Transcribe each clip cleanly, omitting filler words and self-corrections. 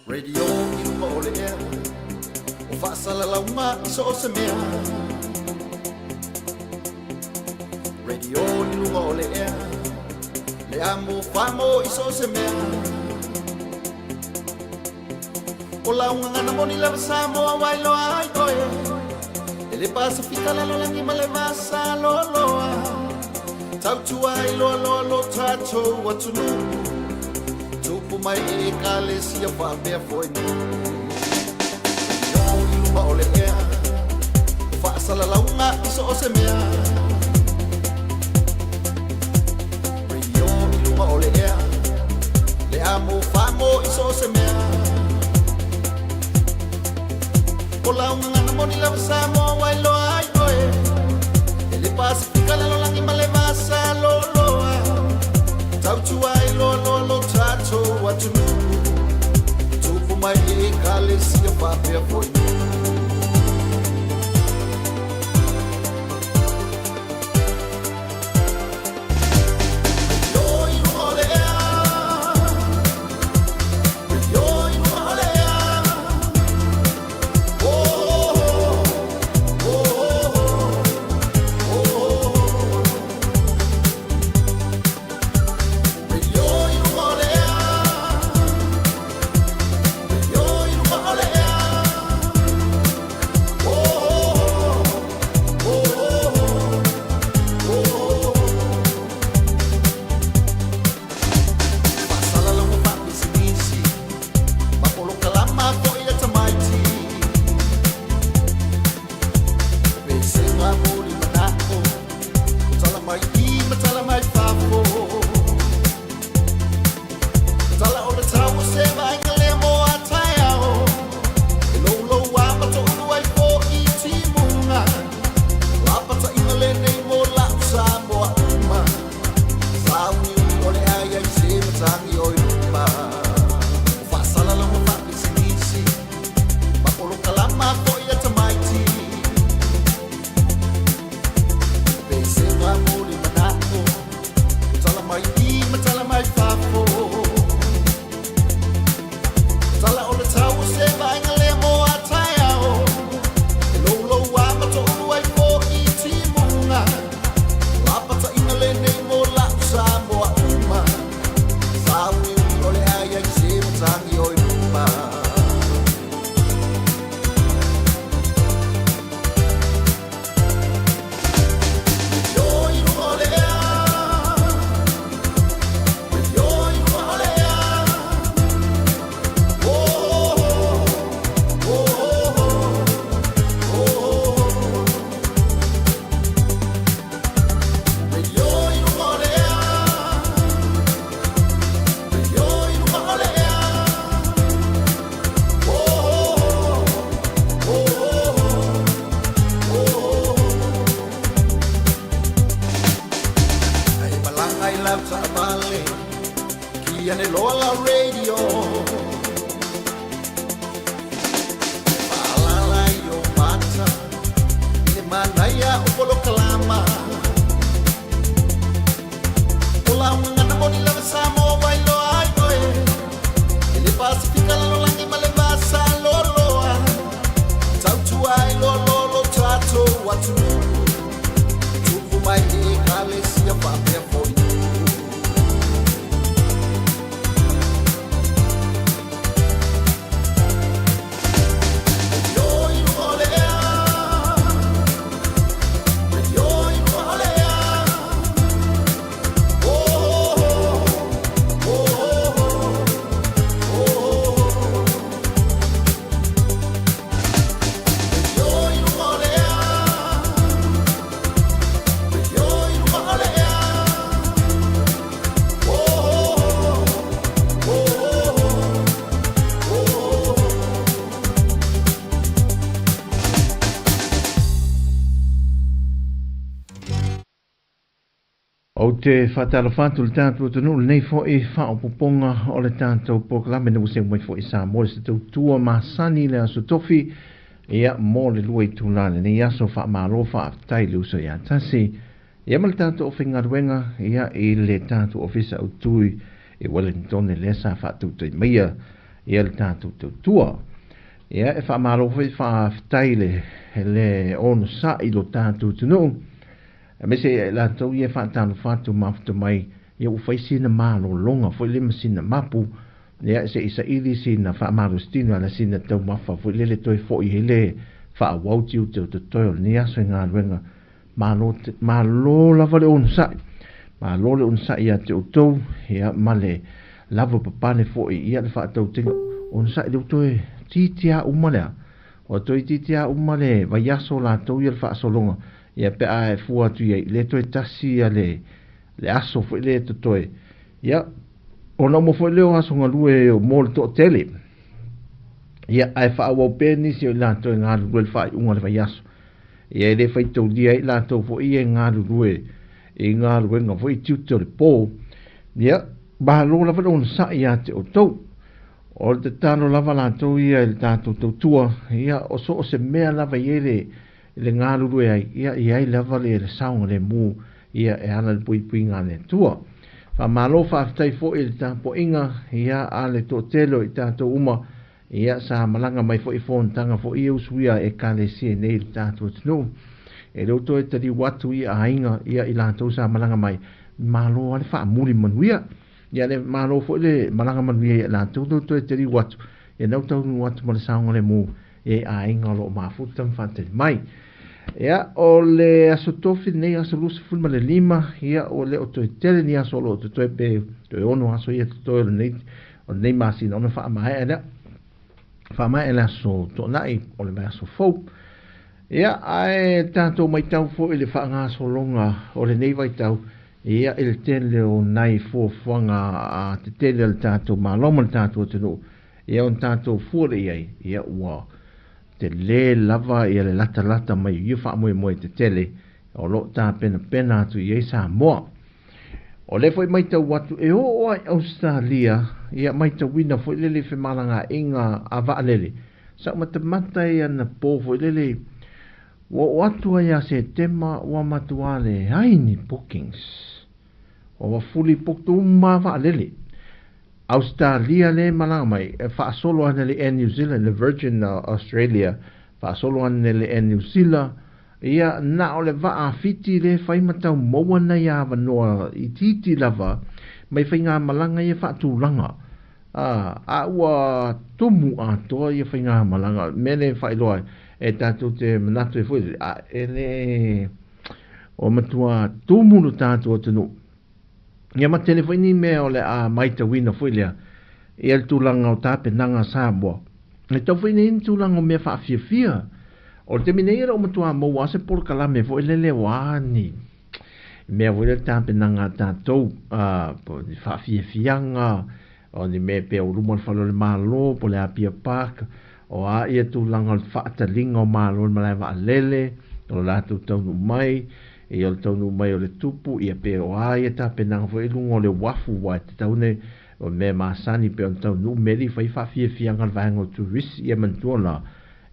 Radio i luga o le ea o faasalalauga i so o se mea. Radio i luga o le ea le amo famo i so o se mea. O lau gagana moni lava Samoa ua iloa ai oe e le Pasefika lalolagi ma le vasa loaloa. Tautua ai loa loa lo tatou atunuu tupu mai i ekalesia faapea foi nuu. Radio i luga o le ea o faasalalauga i so o se mea. Radio i luga o le ea le amo famo i so o se mea. O lau gagana moni lava Samoa ua iloa ai oe e le Pasefika lalolagi ma le vasa loaloa. Tautua ai loa loa lo tatou atunuu tupu mai i ekalesia faapea foi nuu. Faasalalauga faapisinisi ma polokalama foi a tamaiti. O pesega mo le manao, o tala mai i ma tala mai fafo. Tala o le tau o se vaaiga lea mo a taeao. E loulou a ma toulu ai foi timuga. Lapataiga lenei mo lau Samoa uma. Sauniuni o le ai ai se matagi o i luma. O faasalalauga faapisinisi ma polokalama foi a tamaiti. O pesega mo le manao, o tala mai i ma tala mai fafo. Tala o le tau o se vaaiga lea mo a taeao. E loulou a ma toulu ai foi timuga. Lapataiga lenei mo lau Samoa uma. Sauniuni o le ai ai se matagi o i luma. Radio i luga o le ea. Radio i luga o le ea. Oh, oh, oh, oh, oh. Radio i luga o le ea. Radio i luga o le ea. Oh, oh, oh, oh. Ai malaga i lau taavale, kia ane loa lau radio. Faalala i o mata, i le manaia o polokalama. O lau gagana moni lava Samoa ua iloa ai oe. E le Pasefika lalolagi ma le vasa loaloa. Tautua ai loa loa lo tatou atunuu. Tupu mai i ekalesia faapea foi nuu. Radio i luga o le ea. Radio i luga o le ea. Oh, oh, oh, oh, oh. Radio i luga o le ea. Radio i luga o le ea. Oh, oh, oh, oh. Ou te faatalofa atu i le tatou atunuu i lenei foi faaopoopoga o le tatou polokalame na ua seu mai foi i Samoa i se tautua masani i le Aso Tofi ia mo le 2 itula lenei aso. Faamalo faafetai i le uso ia tasi ia ma le tatou aufaigaluega ia i le tatou ofisa autui i Wellington lea sa faatautai maia ia le tatou tautua. Ia, e faamalo foi faafetai le le onosai i lo tatou atunuu, aemaise ia i latou ia e faatalofa atu mafuta mai, ia ua fai sina malologa foi lea ma sina mapu, ia se i saili sina faamalositino ala sina taumafa foi lele toe foi ai le faaauau tiute o totoe o lenei aso i galuega. Malo, malo lava le onosai, malo le onosai ia te outou, ia ma le lava papale foi ia le faatautaiga. Onosai lea ua toe titia uma lea, ua toe titia uma le vaiaso latou ia le faasologa, ia pe a e fua atu i ai, le toe tasi ia le le aso foi lea e totoe, ia ona uma foi lea o aso galue mo le toatele. Ia ae faaauau pea nisi o i latou e galulue le faaiuga o le vaiaso. Ia e le faitaulia ai latou foi ia e galulue i galuega foi i tiute o le po. Ia, malo lava le onosai ia te outou. O le tatalo lava latou ia i le tatou tautua, ia o so o se mea lava i ai le le galulue ai, ia i ai lava le le saogalemu, ia e ala i le puipuiga a le Atua. Faamalo faafetai foi i le tapuaiga, ia a le toatele o i tatou uma, ia sa malaga mai foi i fonotaga foi ia usuia e Ekalesia nei i le tatou atunuu. E le o toe taliu atu i aiga, ia i latou sa malaga mai, malo lava le faamuli manuia. Ia le malo foi le malaga manuia ia latou le toe taliu atu, ia nau taunuu atu ma le saogalemu e aiga o lo o mafuta ma faatali mai. Ia, o le aso tofi lenei, aso 25, ia, ua le o toe tele ni aso o lo o totoe pe toe 6 aso ia totoe o lenei masina, ona faamaea lea. Faamaea le aso toonai o le vaiaso fou. Ia, ae tatou matau foi i le faagasologa o lenei vaitau, ia, i le tele o nai fuafuaga a tetele a le tatou Malo ma le tatou atunuu, ia ona tatou fua lea i ai, ia ua tele lava ia le latalata mai o ia faamoemoe tetele o lo o tapenapena atu i ai Samoa. O lea foi matau atu e oo lava i Ausetalia, ia matauina foi lele i femalagaaiga a vaalele, sa ou matamata ai anapo foi lele, ua oo atu ai ia Setema ua matua leai ni bookings. Ua fully booked uma lava vaalele. Ausetalia lea e malaga mai, e faasolo ane le Air New Zealand, le Virgin Australia, faasolo ane le Air New Zealand, ia na o le vaa Fiti lea e fai ma tau maua nai avanoa itiiti lava mai faigamalaga ia faatulaga. A ua tumu atoa ia faigamalaga, mea lea e faailoa ai, e tatou te manatu ai foi, a e le ua matua tumu lo tatou atunuu. Ia ma tele foi ni mea o le a maitauina foi lea ia le tulaga o tapenaga a Samoa. E tau foi nei ni tulaga o mea faafiafia. O le taimi nei e le o matua maua lava se polokalame foi lele o a ni mea foi lele tapenaga a tatou, po o ni faafiafiaga, o ni mea pei o luma o le fale o le Malo, po o le Apia Park, o a ia tulaga o le faataliga o Malo i le malae vaalele, o le latou taunuu mai, ia o le taunuu mai o le tupu, ia pe o a ia tapenaga foi i luga o le uafu, aua e tatau ona o le mea masani pei ona taunuu meli fai faafiafiaga a le vaega o turisi, ia manatua la,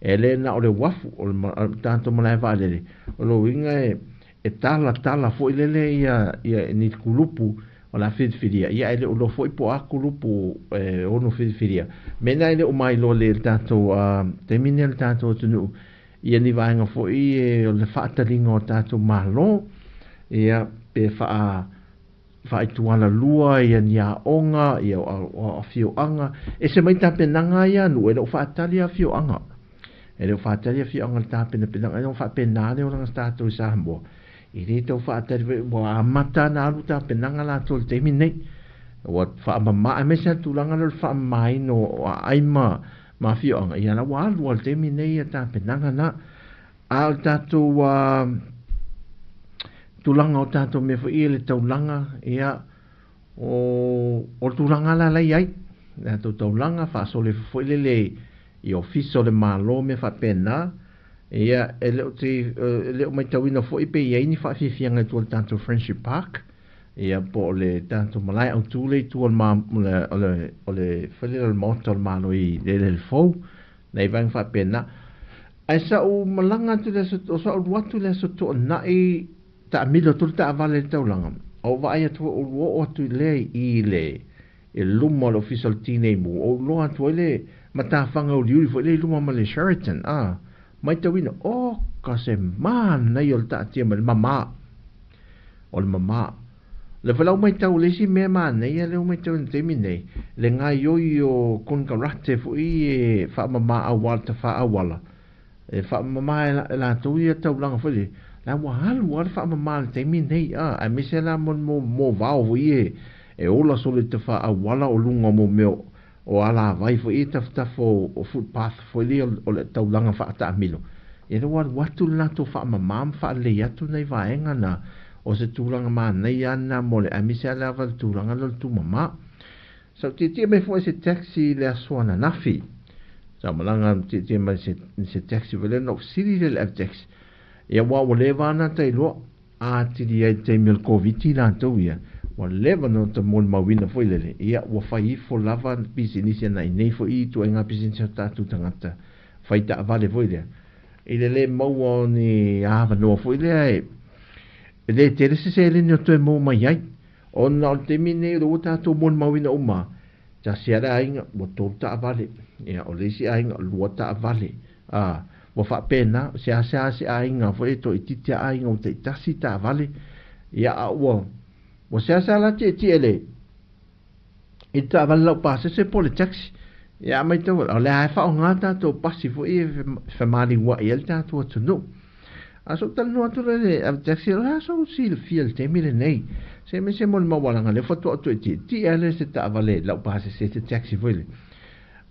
e le na o le uafu, o le tatou malae vaalele, o lona uiga e talatala foi lele ia ia ni kulupu o le a filifilia, ia ae le o iloa foi po o a kulupu e ono filifilia. Mea na e le o mailoa lelei i le tatou taimi nei o le tatou atunuu, ia ni vaega foi e o le faataliga o tatou Malo, ia pe faa faaituala lua ia ni aoga, ia o afioaga. Ese mai tapenaga ia a nuu, e le o faatali afioaga. E le o faatali afioaga i le tapenapenaga, e le o faapena le olaga tatou i Samoa. E le tau faatali foi, ua amata ona alu tapenaga latou i le taimi lenei. Ua faamama, aemaise lava le tulaga lea o le faamamaina o aai ma afioaga, ia la ua alu lava i le taimi lenei ia tapenaga na. A o le tatou tulaga o tatou mea foi ia i le taulaga, ia, o le tulaga la la i ai, le tatou taulaga faasolo ifo foi lele i ofisa o le Malo mea faapena, ia, e le o te, e le o matauina foi pe i ai ni faafiafiaga i tua i le tatou Friendship Park, ia, po o le tatou malae autu lea i tua o le, o le, o le fale lea o le Maota o le Malo i le eleele fou, nai vaega faapena. Ae sa ou malaga atu i le aso, o sa ou alu atu i le aso Toonai, taamilo atu le taavale i le taulaga, a ou vaai atu foi, ou oo atu lea i le, i luma o le Ofisa o le Tinei Mu, ou iloa atu ai le matafaga uliuli foi lea i luma ma le Sheraton, a matauina, oka se manaia o le taatia mai le mamā, o le mamā. O le foi la ua matau i le isi mea manaia lea ua matau i le taimi nei, le gaoioi o konekarate foi e faamamā auala, tafā auala, e faamama e latou ia taulaga foi lea, la ua alu lava le faamama i le taimi nei, a, aemaise la mo mo vao foi e e ola solo i tafā auala o luga o mo mea o alavai foi e tafatafa o footpath foi lea o le taulaga faataamilo. Ia lea ua alu atu le latou faamama ma faalelei atu nai vaega na, o se tulaga manaia lava lena mo le, aemaise lava lava le tulaga lea o le tumama. Sa ou tietie mai foi i se taxi i le aso ananafi. Sa ou malaga tietie mai i se taxi foi lea na ou fesili lea i le ave taxi. Ia aua ua leva lava ona ta iloa atili ai i le taimi o le Koviti latou ia, ua leva ona ta molimauina foi lele, ia ua fai ifo lava pisinisi ana i nei foi ituaiga pisinisi a tatou tagata fai taavale foi lea, i le le maua o ni avanoa foi lea e le tele se seleni o toe maua mai ai. Ona o le taimi lenei o lea ua tatou molimauina uma, tasi lava le aiga ua 3 taavale, ia o le isi aiga 2 taavale, a ua faapena, seasea se aiga foi e toaitiiti lava aiga ua taitasi taavale, ia a ua ua seasea la tietie le i le taavale laupasese po o le taxi. Ia a matau o lea lava e faaaoga tatou pasi foi e femaliuai ai le tatou atunuu. A sa ou talanoa atu loa i le ave taxi, o le a sou silafia i le taimi lenei? Se aemaise mo le maualaga lea faatoa ou toe tietie lava lea i se taavale laupasese, se taxi foi lea.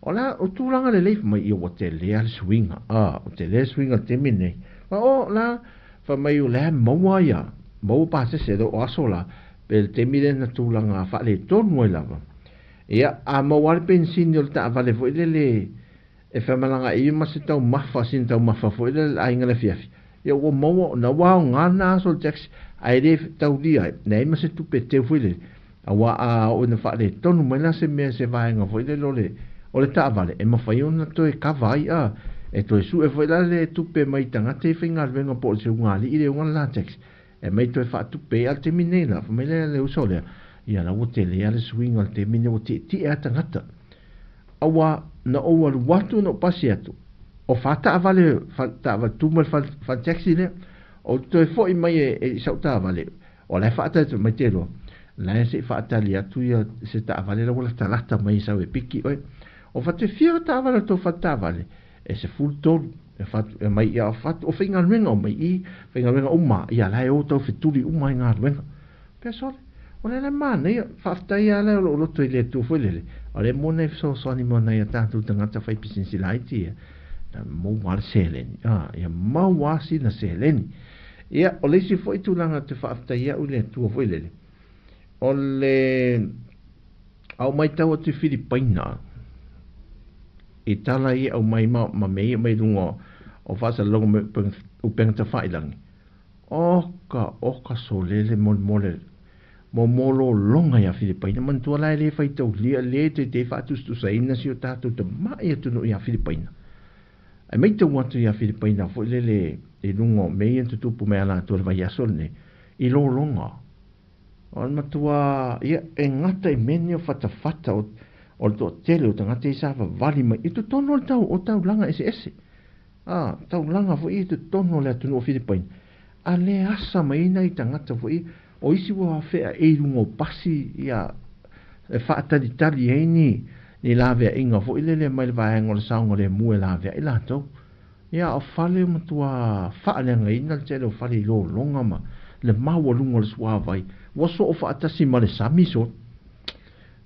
O le a, o tulaga lelei fai mai, ia ua tele lava le suiga. A, ua tele le suiga i le taimi lenei. Fai o la, fai mai o lea e maua ia, maua pasese o aso la, pe le taimi lea na tulaga faaletonu ai lava. Ia, a maua lava le penisini o le taavale foi lele e femalagaai ai ma se taumafa, sina taumafa foi lele le aiga i le afiafi, ia ua maua, na ua aoga lena aso o le taxi, ae le taulia ai, leai ma se tupe teu foi lele. Aua a oo ina faaletonu mai la se mea se vaega foi lele o le o le taavale, e mafai ona toe kava ai, a e toe sue foi la le tupe mai tagata ia faigaluega po o le seugalii le ona la taxi, e aumai toe faatupe ai. A o le taimi nei la, fai mai lea le uso lea, ia la ua tele lava le suiga o le taimi nei, ua tietie lava tagata. Aua na ou alu atu na ou pasi atu, o fa taavale, fa taavale tu mai le fale taxi lea, ou te toe foi mai e i sau taavale, o la e faatali atu mai te iloa, la e se i faatali atu ia se taavale la ua latalata mai e sau e piki oe. O fatu e fia taavale o le tou fale taavale, e 13, e fatu e mai ia fatu o faigaluega o mai i, faigaluega uma, ia la e o tau fetuli uma i galuega. Pea sole, o le ala e manaia, faafetai lava lea o lou loto i le Atua foi lele, o lea mo nai fesoasoani mo nai a tatou tagata fai pisinisi laiti ia, na maua lava le seleni, a, ia maua lava sina seleni. Ia, o le isi foi tulaga ou te faafetai au i le Atua foi lele, o le a ou matau atu i Filipaina, i tala ia e aumai ma, ma mea ia mai luga o faasalalauga mai upega tafailangi, Oka, oka solele molemole mo mo lologa iā Filipaina. Manatua la e le faitaulia, le teitei faatusatusaina si o tatou tamai atunuu iā Filipaina. Ae maitau atu iā Filipaina foi lele i luga o mea ia na tutupu mai ia latou i le vaiaso lenei, i lologa. O le matua, ia, e gata i mea nei o fatafata o, o le toatele o tagata ia sa vavali mai i totonu o le tau, o taulaga eseese. Ā, taulaga foi ia i totonu o le atunuu o Filipaina, a le asa mai ai nai tagata foi ia, o isi ua feaei i luga o pasi, ia, e faatalitali ai ni, ni laveaiga foi lele mai le vaega o le saogalemu e laveai latou. Ia, a o fale ua matua faaleagaina le tele o fale i lologa ma le maualuga o le suavai, ua soo faatasi ma le sami solo.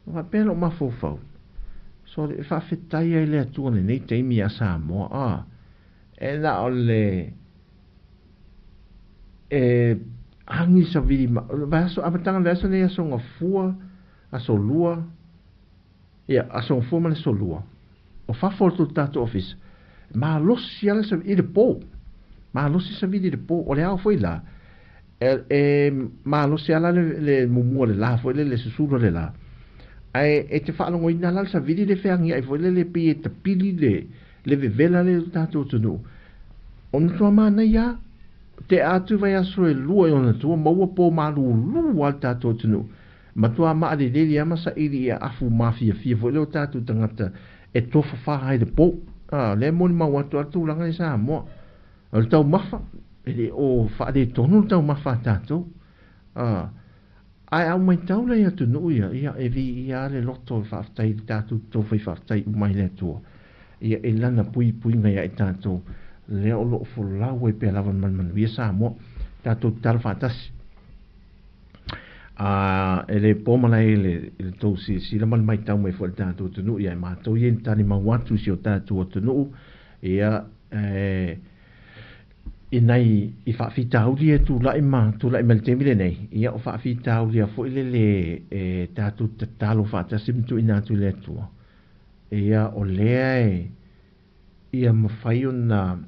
Ua faapea lou mafaufau, Sole, e faafetai ai le Atua i lenei taimi iā Samoa, a, e na o le e agi savili ma, vaiaso, amataga o le vaiaso lenei, aso Gafua, aso Lua, ia, aso Gafua ma le aso Lua, o fafo o le tatou ofisa, malosi lava le savili i le po, malosi savili i le po, o le ao foi la, e malosi lava le, le mumu o le la foi lele, le susulu o le la, ae e te faalogoina la le savili le feagiai foi lele pei e tapili le, le vevela le o le tatou atunuu. O na tua manaia lava, tea atu vaiaso e lua i ona tua, maua po malūlū lava le tatou atunuu. Matua maalelele lava ma saili i aafu mafiafia foi lea o tatou tagata e tofafa ai i le po. A, o lea e molimau atu lava le tulaga i Samoa. O le taumafa, e le o faaletonu le taumafa a tatou. A, ae a ou matau la i atunuu ia, ia e viia lava le loto e faafetai i le tatou tofai faafetai uma i le Atua, ia i Lana puipuiga ia i tatou, lea o lo o folau ai pea lava ma le manuia Samoa. Tatou tatalo faatasi. A, e le po malae i le, i le tou silasila ma le matau mai foi i le tatou atunuu, ia e matou ia i talimau atu i si o tatou atunuu, ia, e, i nai i faafitauli e tulai ma tulai mai le taimi lenei, ia o faafitauli a foi lele e tatou tatalo faatasi ma tuuina atu i le Atua, ia o lea e ia mafai ona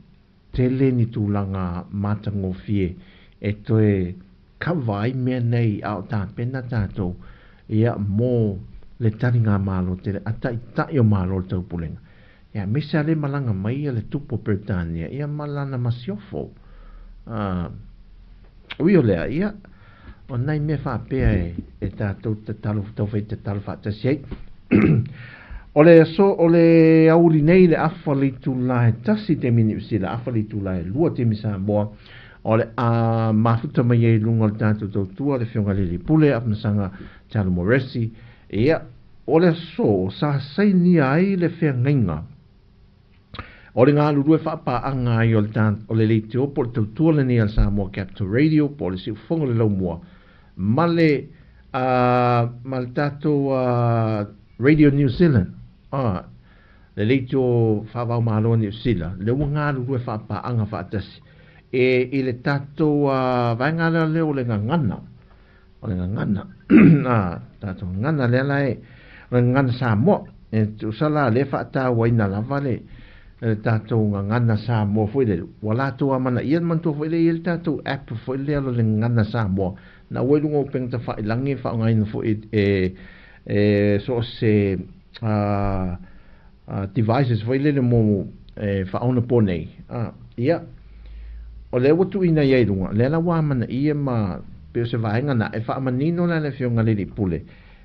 tele ni tulaga matagofie e toe cover ai mea nei a o tapena tatou ia mo le taligamalo tele a Taitai o Malo o le Taupulega. Ia, aemaise lava le malaga mai le Tupu o Peretania ia ma lana masiofo. Ui o lea, ia, o nai mea faapea e, e tatou tatalo, taufai tatalo faatasi ai. O le aso, o le aoauli nei le afa le itula e tasi taimi Niu Sila, afa le itula e lua taimi Samoa, o le a mafuta mai ai i luga o le tatou tautua le Afioga i le Alii Pule, Afamasaga Charlie Moresi, ia, O le aso sa sainia ai le feagaiga o le galulue faapaaga ai o le o le leitio po o le tautua lenei a le Samoa Capital Radio po o le siufofoga o le laumua ma le ma le tatou Radio New Zealand le leitio faavaomalo a Niu Sila lea ua galulue faapaaga faatasi e i le tatou vaega lea o le gagana O le gagana, a tatou gagana lea la e, o le gagana Samoa. E tusa la lea faatauaina lava le, le tatou gagana Samoa foi lele. Ua latou amanaia le manatua foi lea i ai le tatou app foi lea o le gagana Samoa. Na ua i luga o upega tafailagi e faaaogaina foi e, e so o se devices foi lele mo e faaonapo nei. Ia, o lea ua tuuina i ai i luga, lea la ua amanaia ma pei o se vaega na e faamanino la le Afioga i le Alii Pule,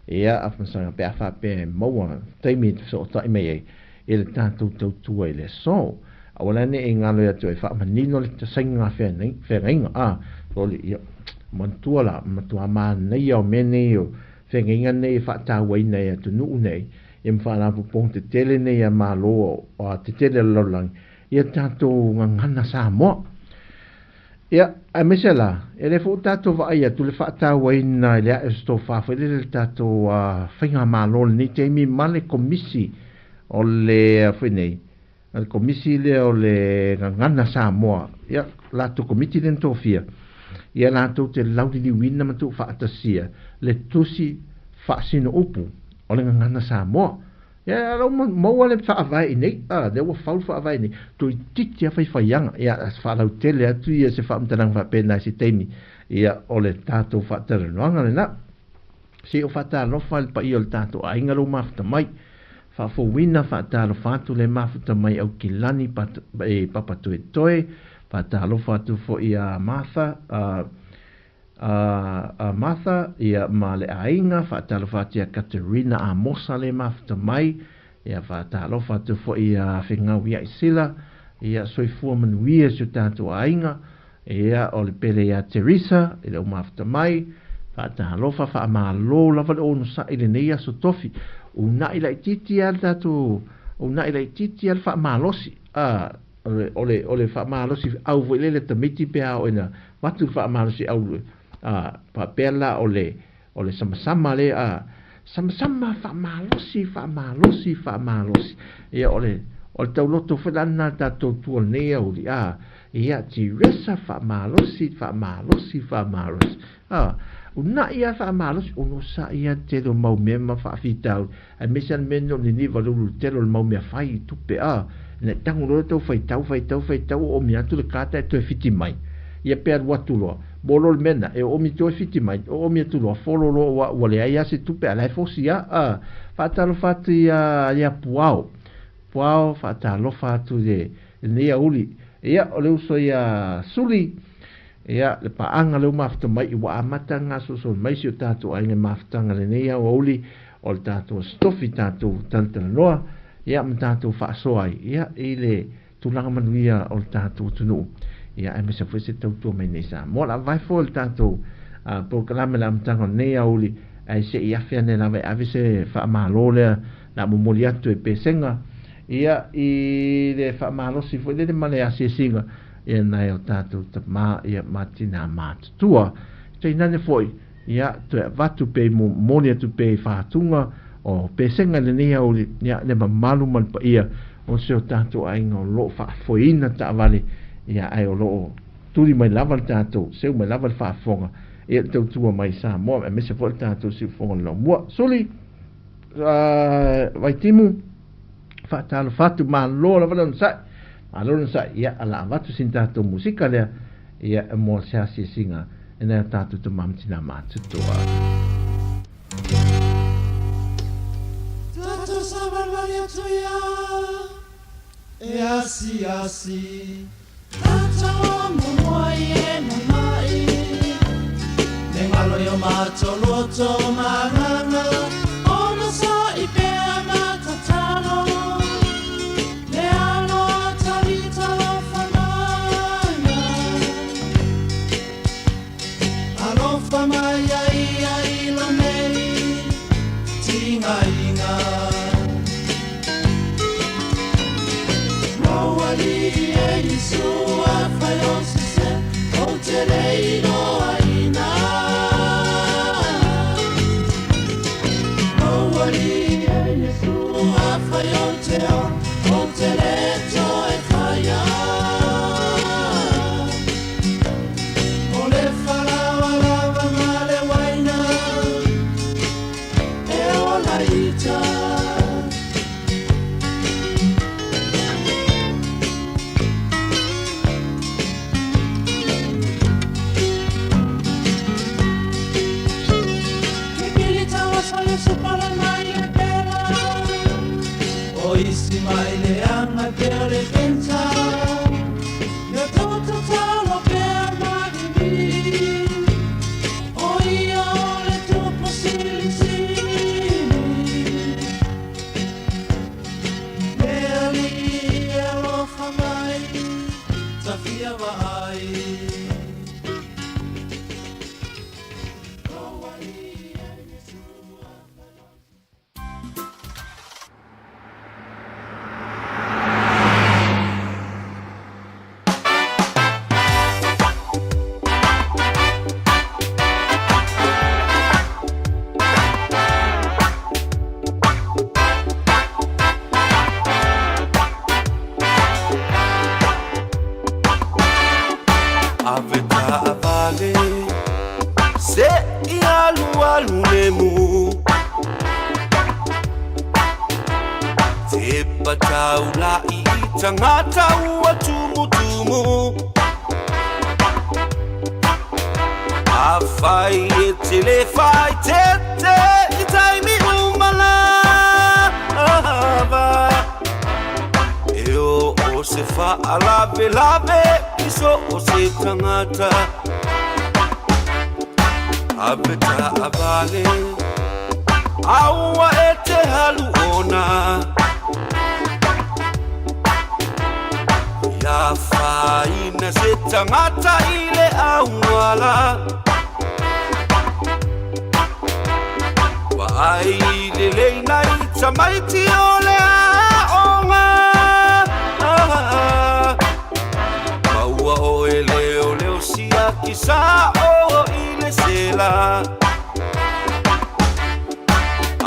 ia, Afamasaga, pe a faapea e maua taimi e fesootai mai ai i le tatou tautua i le aso. Aua la ne i galo ia te oe, faamanino le tasaiga feagaiga, a, soli, ia, manatua la, matua manaia o mea nei o feagaiga nei e faatauaina e atunuu nei, Ia ma faalapopotoga tetele nei a Malo a tetele o le lalolagi, ia tatou gagana Samoa. Ia, aemaise la, e le foi tatou vaai atu le faatauaina i le ae o se tofa foi lele le tatou faigamalo lenei taimi ma le komisi o le foi nei, le komisi lea o le Gagana Samoa, ia, latou komiti lea na tofia, ia latou te lauliliuina ma tuufaatasia le tusi faasino upu o le Gagana Samoa. Ia, lau maua le faavae i nei, a, lea ua fau le faavae i nei, toeitiiti lava faifaiaga, ia, faalautele atu ia se faamatalaga faapena i se taimi, ia, o le tatou faatalanoaga lena. Se i ou faatalofa i le paia o le tatou aiga lou mafuta mai. Faafouina faatalofa atu le mafuta mai Aukilani e Papatoetoe, faatalofa atu foi ia Martha, a, a Martha ia ma le aiga, faatalofa atu ia Katerina Amosa le mafuta mai, ia faatalofa atu foi ia Fegau ia Isila, ia soifua manuia si o tatou aiga, Ia, o le pele ia Teresa, i lou mafuta mai, faatalofa, faamalo lava le onosai i lenei aso tofi. Una'i laitiiti lava le tatou, una'i laitiiti lava le faamalosi. A, o le, o le, o le faamalosi au foi lele tamaiti pe a oo ina avatu le faamalosi au, a, faapea la o le, o le samasama lea, a, samasama faamalosi, faamalosi, faamalosi. Ia, o le, o le tauloto foi la lena a le tatou tua i lenei aoauli, a, ia, Teresa faamalosi, faamalosi, faamalosi. A, una'i lava faamalosi, onosai lava le tele o mau mea ma faafitauli, aemaise lava le mea lenei o le niniva o le ulu tele o le mau mea fai i tupe, a, ina e tago loa le tau faitau, faitau, faitau, oomi atu le kata e toe fiti mai. Ia pe alu atu loa, mo lo le mea lena, e oomi toe fiti mai, oomi atu loa, folo loa ua, ua leai lava se tupe, a o la e fosi lava. A, faatalofa atu ia, ia Puao. Puao, faatalofa atu i le, i lenei aoauli. Ia, o le uso ia Suli, Ia, le paaga lea ua mafuta mai ua amata gasolosolo mai si o tatou aiga i mafutaga lenei aoauli o le tatou Aso Tofi tatou talatalanoa ia ma tatou faasoa ai ia i le tulaga manuia o le tatou atunuu ia aemaise foi se tautua mai nei i Samoa. O le a vavae foi le tatou polokalame i le amataga o lenei aoauli ae se i afe ane lava e ave se faamalo lea le a momoli atu e Pesega ia i le faamalosi foi lele ma le asiasiga ia nai o tatou tama ia ma tinā matutua. Tainane foi, ia toe avatu pea i momoli atu pea i fatuga o Pesega i lenei aoauli, ia le mamalu ma le paia o si o tatou aiga o lo o faafoeina taavale, ia ae o lo o tuli mai lava le tatou, seu mai lava le faafofoga, ia le tautua mai i Samoa, aemaise foi le tatou siufofoga o le Laumua. Suli, Vaitimu, faatalofa atu, malo lava le onosai, malo le onosai, ia o le a avatu sina tatou musika lea, ia mo se asiasiga e nai o tatou tama ma tinā matutua. Tatou savalivali atu ia e asiasi Tatou amomoai e mama'i Le galo i o matou loto ma agaga Onosai pea ma tatalo Le alo a Tavita alofa maia Alofa mai ia ia i lo nei tigaiga Lou alii e Iesu afai o sese Ou te le iloaina Lou alii e Iesu afai ou te ola Ou te le toe faia O le falaoa lava ma le uaina E ola ita. Ke pili tauasa le supala mai le pela O isi mai le anga pe o le kenta Ia toto talo pea mavivi O ia o le tupu silisili Le alii e alofa mai Tafia vaai Lou alii e Iesu afai o Ave taavale se i alualu nemu Te pataula'i i tagata ua tumutumu Afai e te le faaeteete i taimi uma lava E oo se faalavelave i so o se tagata Ave taavale aua e te halu ona Ia afaina se tagata i le auala Vaai lelei nai tamaiti o le aoga Maua oe leoleo siaki sao i le sela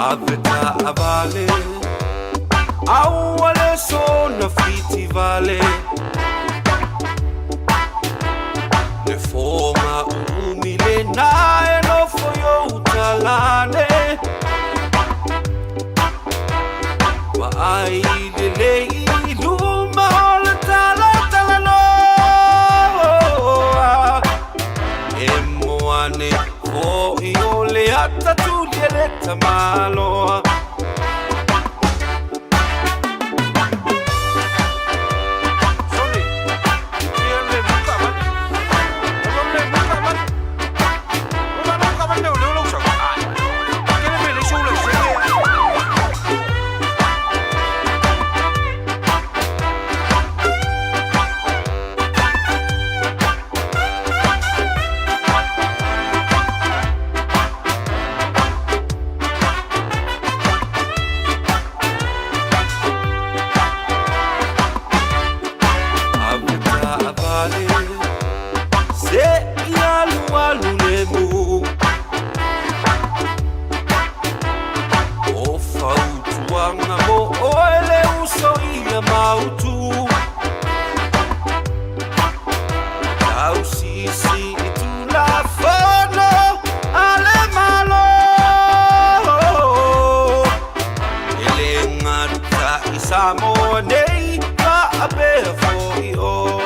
Ave taavale aua le sona fitivale Le foga uumi lena e nofo i ou talane Vaai lelei i luma o le talatalanoa E moane foi o le ata tuli e le tamaloa. Samoa nei faapea fo'i o.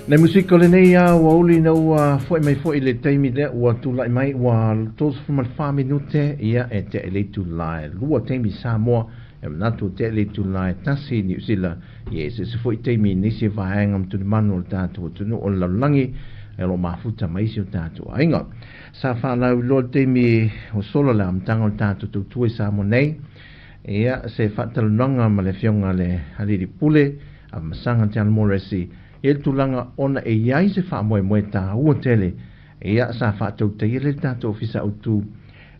Le musika o lenei aoauli ina ua fo'i mai fo'i le taimi lea ua tula'i mai ua 34 minute ia e te'i le itula e lua taimi Samoa e manatu e te'i le itula e tasi Niu Sila ia e eseese fo'i taimi i nisi vaega ma tulimanu o le tatou atunuu o le lalolagi e o lo o mafuta ma isi o tatou aiga. Sa faalauiloa le taimi ua sola le amataga o le tatou tautua i Samoa nei ia se faatalanoaga ma le afioga le Alii Pule a Masaga Te Morrissey i le tulaga ona e i ai se faamoemoe taua tele ia sa faatautaia lea le tatou Ofisa Autu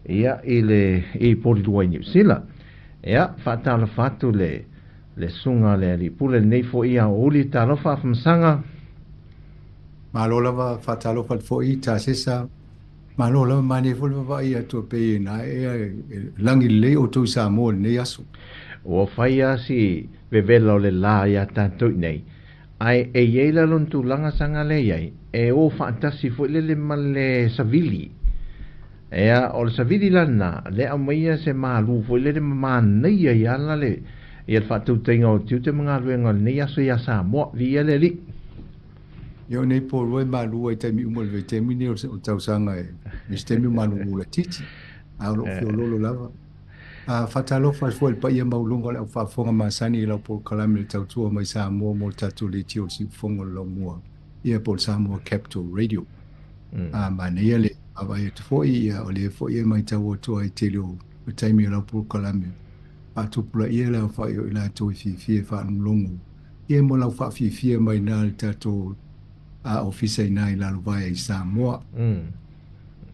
ia i le i Porirua i Niu Sila. Ia faatalofa atu le le susuga le Alii Pule lenei foi aoauli talofa Afamasaga. Malo lava faatalofa atu foi Tasesa. Malo lava manaia foi le vaavaai atu e pei e na ea e lagi lelei outou i Samoa i lenei aso. Ua fai lava si vevela o le la iā tatou i nei, ae e i ai la lona tulaga saga lea i ai, e o faatasi foi lele ma le savili. Ea, o le savili la lena, lea e aumaia se malu foi lele ma manaia ai lava le, ia le faatautaiga o tiute ma galuega o lenei aso iā Samoa. Viia le Alii. Ia o nei po rua e malu ai taimi uma o le vaitaimi nei o le tausaga e i se taimi o malulu laitiiti, a o lo o feoloolo lava. A faatalofa atu foi i le paia maualuga o le au faafofoga masani i lau polokalame le tautua mai Samoa mo le tatou leitio o le siufofoga o le laumua, ia po o le Samoa Capital Radio. A manaia le vaavaai atu foi, ia o lea foi e matau atu ai i tele o taimi o lau polokalame, faatupulaia le aofai o i latou e fiafia e faalogologo ia mo lau faafiafia mai ina le tatou ofisa ina i Lalovaea i Samoa.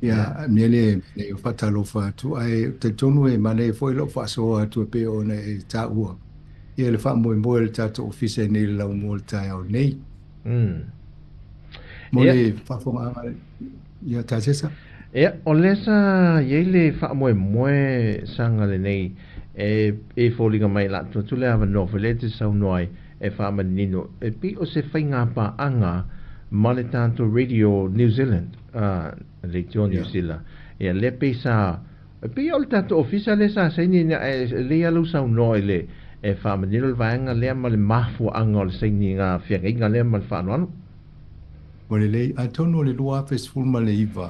Ia, mea lea e manaia faatalofa atu, ae talitonu e manaia foi lou faasoa atu e pei ona e taua ia le faamoemoe o le tatou ofisa i nei le laumua o le taeao nei. Mo le faafofogaaga ia Tasesa. Ia, o lea sa i ai le faamoemoe saga lenei e, e foliga mai la atu atu le avanoa foi lea e te saunoa ai e faamanino e pei o se faiga paaga ma le tatou Radio New Zealand, Radio New Zealand. Ia, lea pei sa, e pei o le tatou ofisa lea sa saini ina e lei lava lou saunoa i le e faamanino le vaega lea ma le mafuaaga o le sainiga feagaiga lea ma le faaaloalo. Ua lelei, atonu o le 2019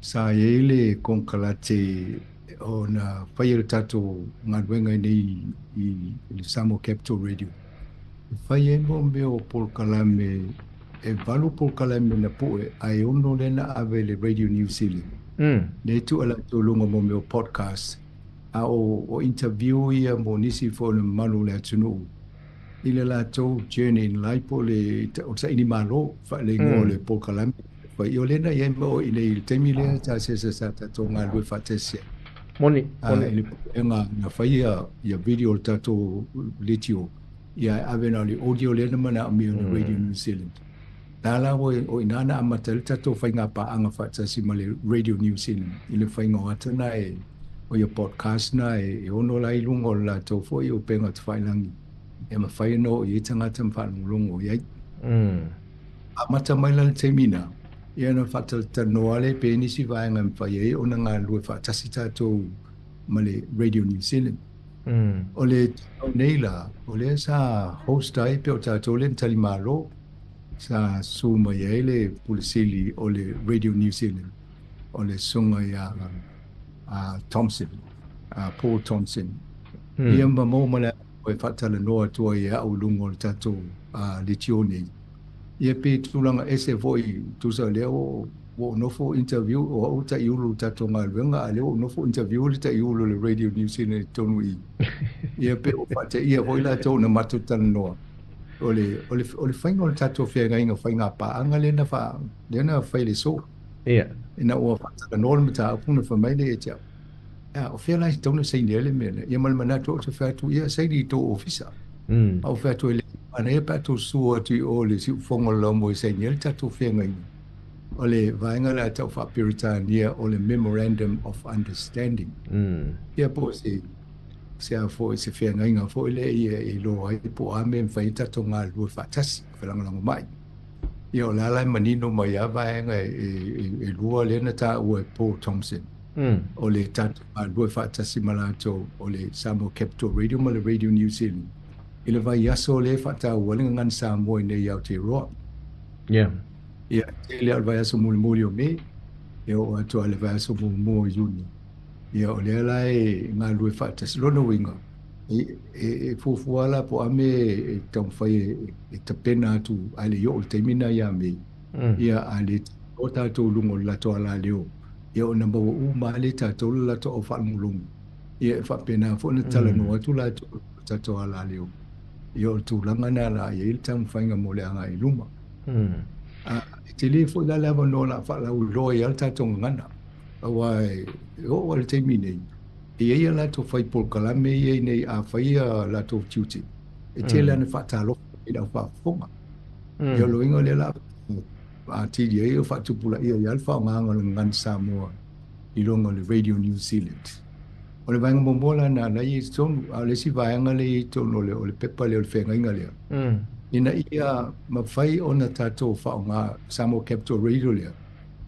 sa i ai le konekarate ona faia le tatou galuega i nei i le Samoa Capital Radio. E fai ai mo mea o polokalame, e valu polokalame na pue ae ono lea na ave i le Radio New Zealand. Lea e tuu latou i luga mo mea o podcast, a o interview ia mo nisi foi o le mamalu o le atunuu i le latou journey in life po o le o le saili malo faaleigoa o le polokalame fai. O lea na i ai ma oe i nei i le taimi lea sa se sa tatou galulue faatasi ai. Moni, moni. I le puega na faia ia video o le tatou leitio, ia e ave na o le audio lea na manaomia o le Radio New Zealand. La la o i nā na amata ai le tatou faiga paaga faatasi ma le Radio New Zealand i le faiga o ata na e o ia podcast na e ono la i luga o le latou foi upega tafailagi e mafai ona oo i ai tagata ma faalogologo i ai. Amata mai la le taimi na, ia na faatalatalanoa lea pe nisi vaega e mafai ai ona galulue faatasi tatou ma le Radio New Zealand. O le tau nei la, o lea sa host ai pe o tatou lea na talimalo, sa susu mai ai le Pule Sili o le Radio New Zealand, o le susuga ia Thompson, Paul Thompson. Ia ma maua ma le e faatalanoa atu ai e au i luga o le tatou leitio nei. Ia pe tulaga ese foi, tusa lea ua ou nofo interview, o au taiulu i le tatou galuega, a lea ua ou nofo interview le taiulu o le Radio New Zealand i totonu i i. Ia pe ua faateia foi latou na matou talanoa. O le, o le, o le faiga o le tatou feagaiga faiga paaga lea na faa, lea na fai i le aso. Ina ua faatalanoa le mataupu na fai mai lea ia te au. A, o fea la e tatau ona saini ai le mea lea? Ia ma le manatu ou te fai atu, ia saini i tō ofisa. A ou fai atu e le manaia pe a tou susu atu i o i le siufofoga o le laumua e saini ai le tatou feagaiga. O le vaega lea a tau faa-Peretania o le Memorandum of Understanding. Ia po o se, se a foi, se feagaiga foi lea ia e iloa ai po o a mea e mafai ai tatou galulue faatasi, felagolagomai. Ia o le a la e manino mai a vaega e lua lea na taua e Paul Thompson. O le tatou galulue faatasi ma latou o le Samoa Capital Radio ma le Radio New Zealand i le vaiaso lea e faataua ai le Gagana Samoa i nei i Aotearoa. Ia. Ia, e tele lava o le vaiaso mulimuli o Me, e oo atu lava i le vaiaso muamua o Iuni. Ia, o lea la e galulue faatasi. Lona uiga, e, e, e fuafua la po o a mea e taumafai e, e tapena atu ae le i oo i le taimi lena ia Me. Ia, a le o tatou i luga o le latou alaleo, ia ona maua uma lava lea e tatou le latou au faalogologo. Ia, e faapena foi ona talanoa atu latou i le tatou alaleo. Ia, o le tulaga lena o le a i ai le taumafaiga mo le agai i luma. A e tele foi la le avanoa o le a faalauiloa ai lava le tatou gagana, aua e oo lava i le taimi nei, e i ai a latou fai polokalame ia i nei a fai a latou tiute, e tele lava ina faatalofa i le au faafofoga. Ia o le uiga o lea o le a atili ai o faatupulaia ai lava le faaaogaina o le gagana Samoa i luga o le Radio New Zealand. O le vaega muamua la lena la e i ai i totonu, a o le isi vaega lea e i ai i totonu o le pepa lea o le feagaiga lea, ina ia mafai ona tatou faaaoga Samoa Capital Radio lea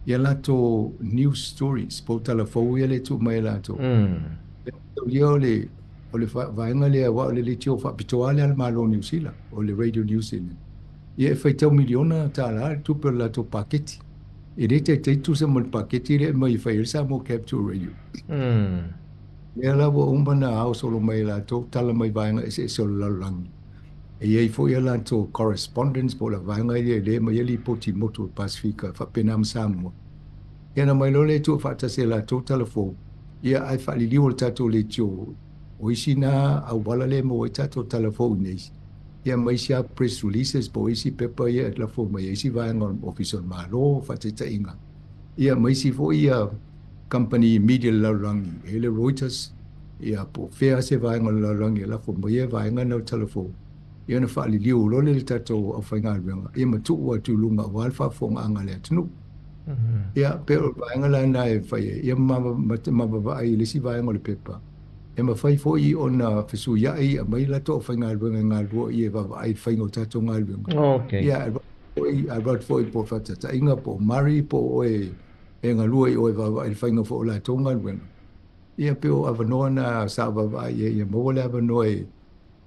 ia latou news stories po o tala fou ia lea e tuu mai e latou. E mataulia o le o le vaega lea aua o le leitio faapitoa lea a le Malo o Niu Sila, o le Radio New Zealand. Ia e faitau miliona tala le tupe o le latou paketi. E le taitai tusa ma le paketi lea e aumai e fai ai le Samoa Capital Radio. Lea la ua uma ona ao solo mai e latou tala mai vaega eseese o le lalolagi. E i ai foi a latou correspondents po o le vaega ia e le aumai ai lipoti i motu o le Pasefika faapena ma Samoa. Ia ona aumai loa lea e tuu faatasi e latou tala fou, ia ae faaliliu o le tatou leitio o isi na auala lea e maua ai tatou tala fou i nei, ia ma isi lava press releases po o isi pepa ia e lafo mai e isi vaega o le Ofisa o le Malo, faataitaiga, ia ma isi foi ia kamupani media i le lalolagi, e i ai le Reuters, ia po o fea se vaega o le lalolagi e lafo mai ai vaega na o tala fou, ia ona faaliliu loa lea i le tatou aufaigaluega, ia ma tuu atu i luga aua le faafofogaaga a le atunuu. Ia, pei o le vaega la lena e fai ai, ia ma vaavaai i le isi vaega o le pepa, e mafai foi ona fesuiai, aumai latou aufaigaluega e galulue i i e vaavaai i le faiga o tatou galuega. Ia, ae alu atu foi po o faataitaiga, po o Murray, po o oe e galue i o e vaavaai i le faiga foi o latou galuega. Ia, pei o avanoa na sa vaavaai i ai, ia maua le avanoa e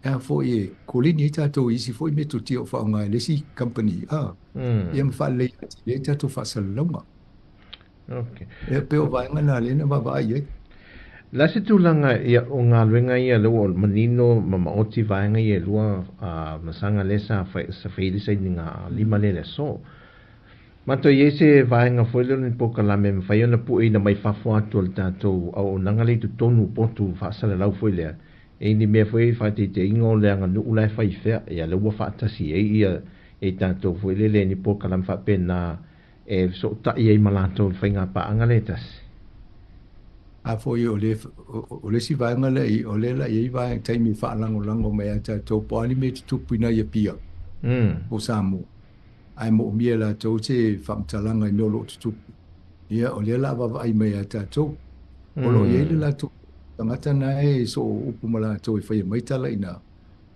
a foi e koleni ai tatou i isi foi metotia o faaaoga e le isi kamupani, a, ia ma faalelei atili ai tatou faasalalauga. Okay. Ia, pei o vaega na lea na vaavaai i ai. O le a se tulaga ia o galuega ia lea ua manino ma maoti vaega ia e lua a masaga lea sa fai sa fai ai le sainiga lima lea i le aso. Matou i ai se vaega foi lea o ni polokalame e mafai ona pueina mai fafo atu o le tatou auaunaga lea i totonu o potu faasalalau foi lea e ni mea foi faataitaiga o le aganuu la e fai i fea ia lea ua faatasi ai ia e tatou foi lele ni polokalame faapena e fesootai ai ma latou i le faiga paaga lea e tasi. A foi o le, o le isi vaega lea i, o lea la i ai vaega taimi e faalagolago mai ia tatou po o a ni mea e tutupu i nai Apia po o Samoa, ae moomia e latou se faamatalaga i mea o lo o tutupu. Ia, o lea la a vaavaai mai ia tatou. O lo o i ai le latou tagata na e soo upu ma latou e faia mai tala i ina.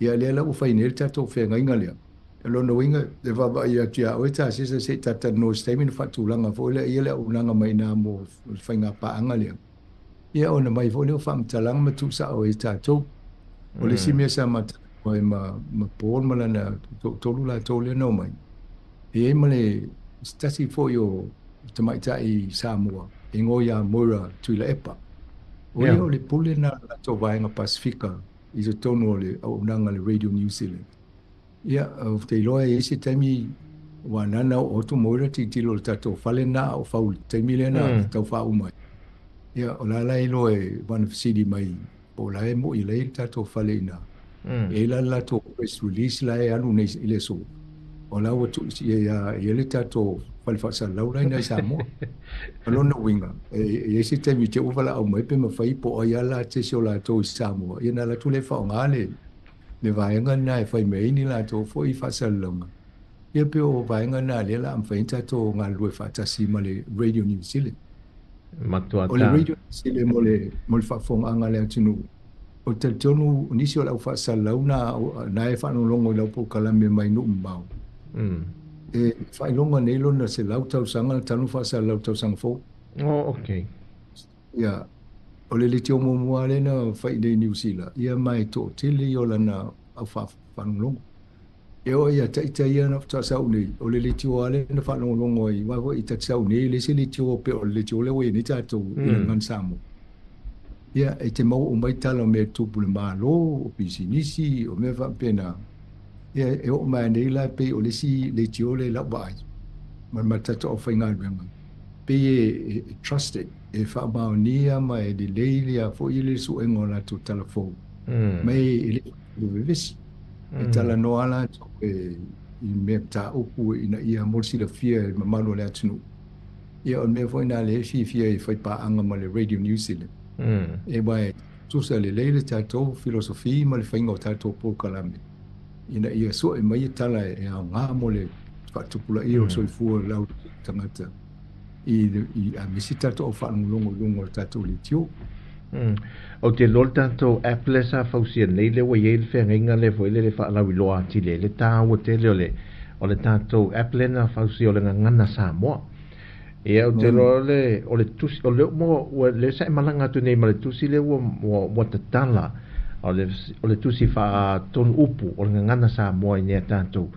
Ia, lea la ua fai nei le tatou feagaiga lea. O lona uiga, e vaavaai atu ia oe Tasesa se i ta talanoa i se taimi ona faatulaga foi lea ia le auaunaga mai ina mo le faiga paaga lea. Ia ona mai foi lea o faamatalaga ma tuusao ai tatou. O le isi mea sa ma talanoa ai ma, ma Paul ma lana toatolu latou lea na omai, e i ai ma le se tasi foi o tamaitai Samoa e igoa ia Moira Tuilaepa. O ia o le pule lena o le latou vaega Pasefika i totonu o le auaunaga a le Radio New Zealand. Ia, ou te iloa e i ai se taimi ua anana oo atu Moira tilotilo i le tatou fale lena a o fau i le taimi lea na tau faauma ai. Ia, o la la e iloa e wana fesili mai po o la e mo'i lelei le tatou fale i ina. E i ai la le latou press release la e alu nei i le aso, o la ua tuu ia i ai le tatou fale faasalalau la i ina i Samoa. O lona uiga, e i ai se taimi te ua valaau mai pe mafai po o ai lava la se isi o latou i Samoa, ia ona alu atu lea e faaaoga le le vaega lena e fai mai ai ni latou foi faasalalauga. Ia pei o vaega lena lea o le a mafai ai ona tatou galulue faatasi ma le Radio New Zealand. Matua O le Radio New Zealand mo le, mo le faafofogaaga a le atunuu, ou te talitonu o nisi o le au faasalalau na, na e faalogologo i lau polokalame mai nuu mamao, e faailoga nei lona 100 tausaga talu faasalalau tausaga fou. Oh, okay. Ia, o le leitio muamua lea na fai i inei i Niu Sila, ia ma e toatele ia o lana au faalogologo. E oo ia ita ia na faatoa sau nei, o le leitio lava lea na faalogologo ai, aua foi ta te sau nei e leai se leitio pei o le leitio lea ua i ai nei tatou i le Gagana Samoa. Ia, e te maua uma ai tala o mea e tupu i le Malo, o pisinisi, o mea faapena. Ia, e oo mai nei la pei o le isi leitio lea i lau vaai ma le tatou aufaigaluega, pei e trusted, e faamaonia ma e lelei le foi le suega o latou tala fou. Ma e le vevesi. E talanoa latou i mea mataupu ina ia mo le silafia e le mamalu o le atunuu. Ia, o le mea foi lena lea e fiafia ai e fai paaga ma le Radio New Zealand. Aua e tutusa lelei le tatou philosophy ma le faiga o tatou polokalame ina ia sue mai tala e aoga mo le faatupulaia o le soifua o le lautele o tagata i aemaise tatou au faalogologo i luga o le tatou leitio. Ou te iloa le tatou app lea sa fausia nei lea ua i ai le feagaiga lea foi lele faalauiloa atili ai le taua tele o le o le tatou app lea na fausia o le Gagana Samoa. Ia ou te iloa o le o le tusi o lea ua lea sa e malaga atu nei ma le tusi lea ua ua ua tatala o le o le tusi faatonu upu o le Gagana Samoa i nea tatou.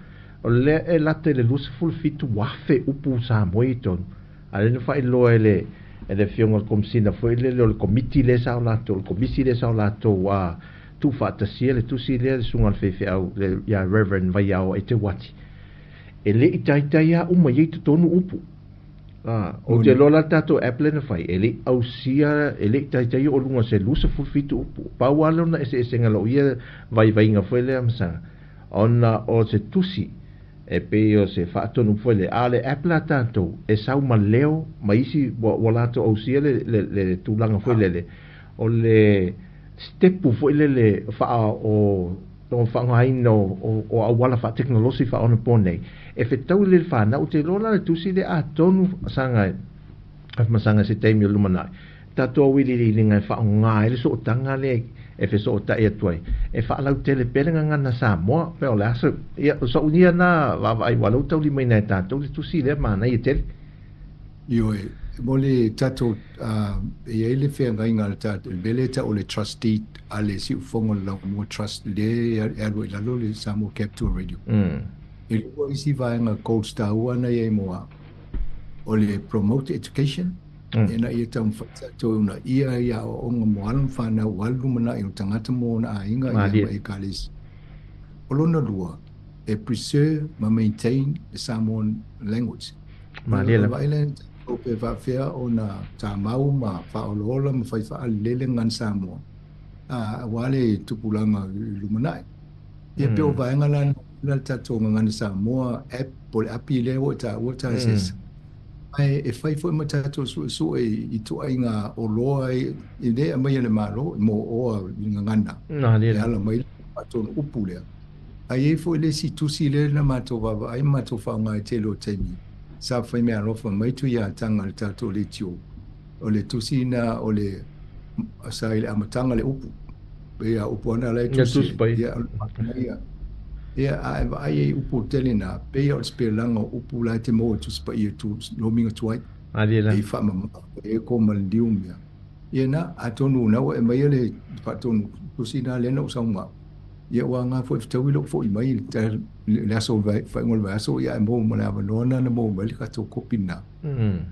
O lea e lata i le 27,000 upu Samoa i totonu. A lea na faailoa e le e le afioga i le Komesina foi lele o le Komiti lea sa o latou, o le Komisi lea sa o latou a tuufaatasia le tusi lea le susuga i le faifeau le ia Reverend Vaiao Eteuati. E le i taitai lava uma i ai totonu upu. A, ou te iloa la le tatou app lea na fai, e le i ausia, e le i taitai oo i luga o se 27 upu. Pau lava lona eseesega i lou ia vaivaiga foi lea ma sa, ona o se tusi E pei o se faatonu foi lea. A o le app la tatou, e sau ma leo ma isi ua latou ausia le, le, le tulaga foi lele, o le sitepu foi lele faa o, o faaaogaina o, o, o auala faatekonolosi faaonaponei, e fetaui le fanau. Ou te iloa la le tusi lea atonu saga e masaga se taimi o lumanai, tatou auiliiliga e faaaoga ai le sootaga lea e fesootai atu ai, e faalautele pea le gagana Samoa, pe o le a se, ia, o so'u ia na vaavaai ua lea ua taulimaina e tatou le tusi lea manaia tele. Ioe, mo le tatou, e i ai le feagaiga a le tatou, le mea lea e tau o le trust deed a le Siufofoga o le Laumua Trust lea e alu ai i lalo le Samoa Capital Radio. E lua isi vaega goals taua na i ai mo au, o le promote education, Ina ia taumafai tatou e uunaia i aoaoga mo alo ma fanau ua alu lumanai o tagata mo ona aiga ia ma ekalesia. O lona lua, e preserve ma maintain le Samoan language. Malie lava. Vaai lea tatou pe faapefea ona tamau ma faaolaola ma fai faalelele gagana Samoa aua le tupulaga i lumanai. Ia pei o vaega la na le tatou Gagana Samoa app po o le api lea ua e taua Tarses. Ae e fai foi ma tatou suesue i ituaiga oloa e le aumaia e le Malo mo oa i gagana e ala mai le faatonu upu lea. Ae i ai foi le isi tusi lea na matou vaavaai ma matou faaaoga i tele o taimi sa fai meaalofa mai Tuiataga i le tatou leitio. O le tusi na o le sa i le amataga le upu. Pei a upu ana la e tusi. Ia, ia, ia, a e vaai ai upu tele na, pei o le spelaga o upu la e te maua i Tusi Paia tu lomiga tuai. E faamama e ko ma le liu mea. Ia na, atonu na ua e maia le faatonu tusi na lea na ou sau ma au. Ia ua aoga foi fetaui lou foi mai le aso faaiuga o le vaiaso, ia ae maua ma le avanoa na na maua mai le tatou kopi lena.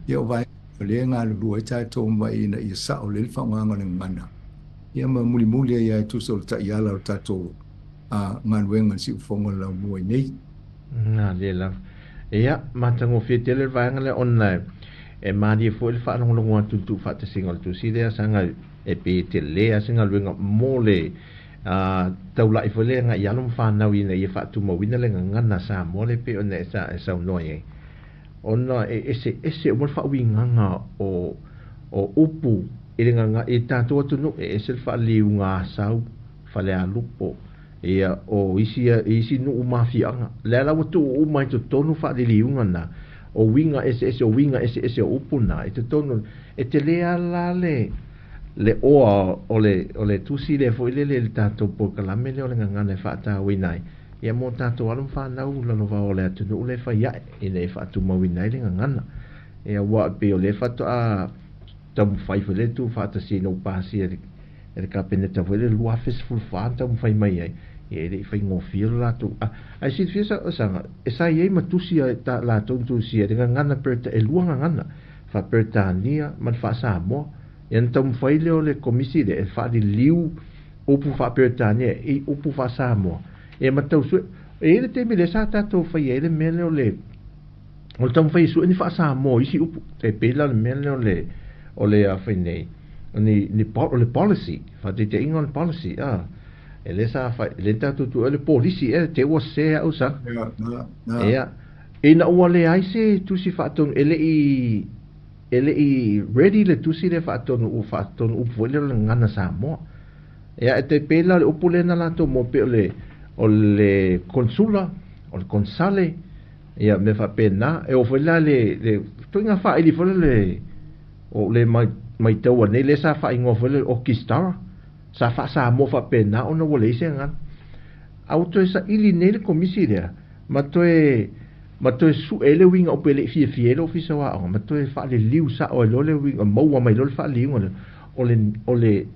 Ia o vaega o lea e galulue ai tatou ma ina ia sao lelei le faaaogaina o le gagana. Ia ma mulimuli ai lava e tusa o le taiala o le tatou galuega i le siufofoga o le laumua i nei. Malie lava. Ia, matagofie tele le vaega lea ona e malie foi le faalogologo atu i le tuufaatasiga o le tusi lea saga e pei e tele lava se galuega mo le taulai foi lea agai i alo ma fanau ina ia faatumauina le gagana Samoa lea pei ona e saunoa i ai. Ona e eseese uma le faauigaga o o upu i le gaga i tatou atunuu, e ese le faaliliuga Asau, Falealupo, ia o isi isi nuu ma afioaga. Lea la ua tuu uma i totonu faaliliuga na, o uiga eseese o uiga eseese o upu na i totonu. E tele lava la le le oa o le o le tusi lea foi lele i le tatou polokalame lea o le gagana e faatauina ai ia mo tatou alo ma fanau lalovaoa o le atunuu lea e fai ae ina ia faatumauina ai le gagana. Ia aua e pei o lea faatoa taumafai foi lea tuufaatasiina ua pasia e le Kapeneta foi le 2014 na taumafai mai ai. Ia e le i faigofie lo latou a ae silafia sa saga e sa i ai ma tusi a ta latou na tusia le gagana Pereta e lua gagana faa-Peretania ma le faa-Samoa. Ia na taumafai lea o le Komisi lea e faaliliu upu faa-Peretania i upu faa-Samoa. Ia ma tau sue e i ai le taimi lea sa tatou faia ai le mea lea o le o le taumafai e sue ni faa-Samoa o isi upu. E pei la o le mea lea o le o le a fai nei ni ni o le policy, faataitaiga o le policy a. E le sa fai, le tatou tu le polisi e te ua se au sa. Ia, ina ua leai se tusi faatonu e le i e le i ready le tusi le faatonu ua faatonu upu foi lea o le gagana Samoa. Ia e tai pei la o le upu lea na latou mo pei o le o le consula, o le consale, ia mea faapena. E oo foi la le le ituaiga faaili foi lea o le maitaua nei lea sa faaigoa foi lea o Orchestara. Sa faa-Samoa faapena ona ua leai se gagana. A ua toe saili nei le Komisi lea ma toe ma toe sue ai le uiga upu e le i fiafia ai le Ofisa o Aoga ma toe faaliliu sao ai loa le uiga, maua mai loa le faaliliuga lea o le o le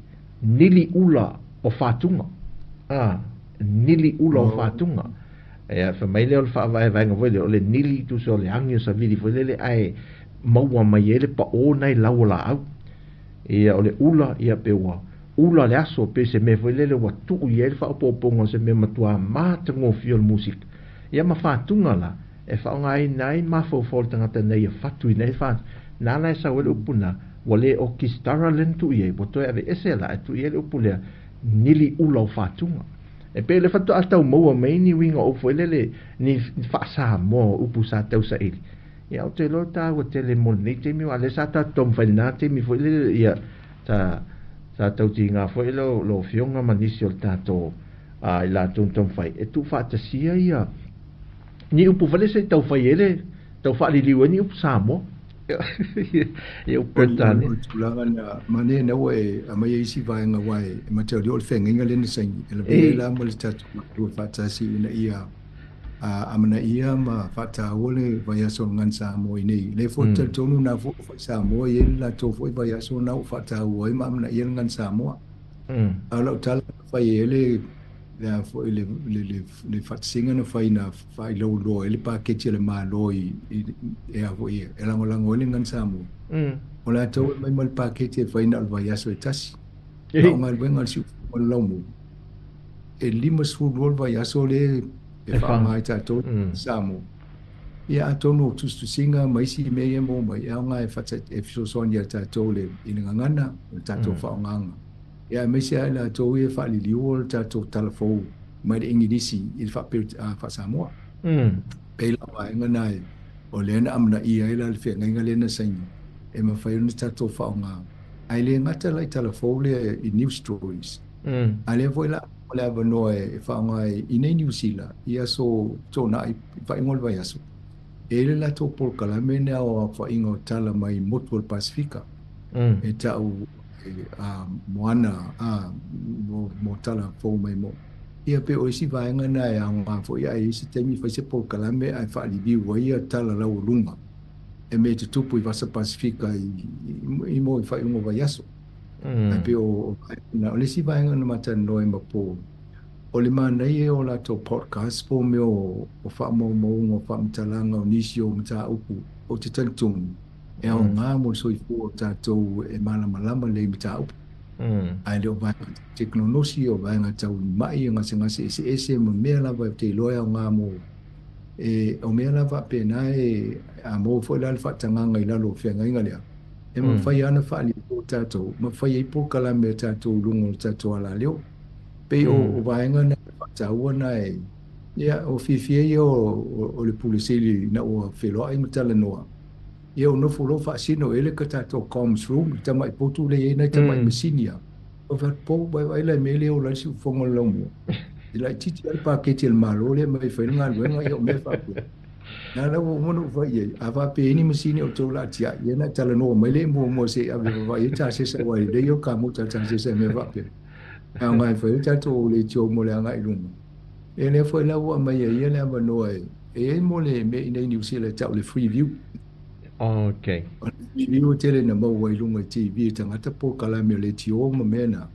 nili ula o Fatuga. A, nili ula o Fatuga. Ia, fai mai lea o le faavaevaega foi lea, o le nili tusa o le agi o savili foi lele ae maua mai ai le paʻō nai lau o laau. Ia, o le ula, ia, pe ua ula le aso, pe se mea foi lele ua tuu i ai le faaopoopoga o se mea matua matagofie o le musika. Ia ma fatuga la, e faaaogaina ai mafaufau o le tagata ina ia fatuina ai le Na la e sau ai le upu na, ua le orchestara lea na tuu i ai, ua toe aveese la ae tuu i ai le upu lea, nili ula o fatuga. E pei o le faatoa tau maua mai ni uiga o upu foi lele, ni faa-Samoa o upu sa tausaili. Ia, ou te iloa taua tele mo lenei taimi, aua o lea sa tatou taumafai i lena taimi foi lele, ia, sa, sa tautiga foi lau, lau Afioga ma nisi o le tatou, a, i latou na taumafai e tuufaatasia ia ni upu foi lea se i tau fai ai le, tau faaliliu ai ni upu Samoa. Ia upu O le, Peretania. o le tulaga na, manaia na ua e aumai ai isi vaega aua e mataulia o le feagaiga lea na saini, e lavea ai E, la ma le tatou galulue faatasi ina ia amanaia ma faataua le vaiaso o le Gagana Samoa i nei. O lea foi ou te talitonu na foi ua fai Samoa e i ai le latou foi vaiaso na ua faataua ai ma amanaia le Gagana Samoa. A o lau tala na fai ai le le a foi le le le, le faatasiga na fai na faailouloa ai le paketi a le Malo i, i e a foi e lagolago ai le Gagana Samoa. O latou e mai ma le paketi e fai na o le vaiaso e tasi. A o galuega a le Siufofoga o le Laumua, e 52 le vaiaso lea e faaaoga ai tatou i Samoa. Ia atonu o tusitusiga ma isi mea ia e maua mai, e aoga e e fesoasoani ia tatou le, i le gagana, o le tatou faaaogaga. Ia aemaise lava i latou ia e faaliliua le tatou tala fou mai le Igilisi i le faa-Samoa. Pei la o vaega na e, o lea na amanaia ai la le feagaiga lea na saini, e mafai ona tatou faaaoga. Ae le gata la i tala fou lea i news stories, A lea foi la o le avanoa e faaaoga ai i nei Niu Sila i aso Toonai i faaiuga o le vaiaso, e i ai le latou polokalame lea o aofaiga o tala mai motu o le Pasefika e ta'u e Moana a mo tala fou mai mo. Ia pei o isi vaega na e aoga foi ae i ai se taimi fai se polokalame ae faaliliu ai ia tala laualuga e mea e tutupu i Vasa Pasefika i mo i faaiuga o vaiaso. Ae pei o vaega, o le isi vaega na matalanoa ai ma Paul, o le manaia o latou podcast po o mea o faamaumauga o faamatalaga o nisi o mataupu ou te talitonu e aoga mo le soifua o tatou e malamalama lelei i mataupu. Ae le o vaega tau tekonolosi, o vaega tau mai, o gasegase eseese ma mea lava ou te iloa e aoga mo e o mea la faapena e a maua foi la le faatagaga i lalo o feagaiga lea, e mafai lava ona faaliliu tatou ma fai ai polokalame a tatou i luga o le tatou alaleo. Pei o vaega na e faataua na e, ia, o fiafia ia o le Pule Sili ina ua feiloai ma talanoa, ia ua nofo loa faasino i ai le tatou comms room, le tamai potu lea e i ai nai tamai masini lava. Ou fai atu, Pou, vaivai la i mea lea e ola ai le siufofoga o le laumua. E laitiiti lava le paketi a le Malo lea e aumai e fai ai le galuega, ia o mea faapea. Na la ua uma ona ou fai i ai, a faapea e i ai ni masini o outou o le a tiai, ia ona e talanoa mai lea muamua se i ave vaavaai ai tasesa aua e lelei ia o kamuta a tasesa i mea faapea. E aoga e fai ai tatou leitio mo le agai i luma. Ia lea foi la ua aumai ai ia le avanoa e i ai mo le mea i inei i Niu Sila e tau le free view. Okay. O le free view e tele ina maua i luga i TV e tagata polokalame o leitio ma mea na.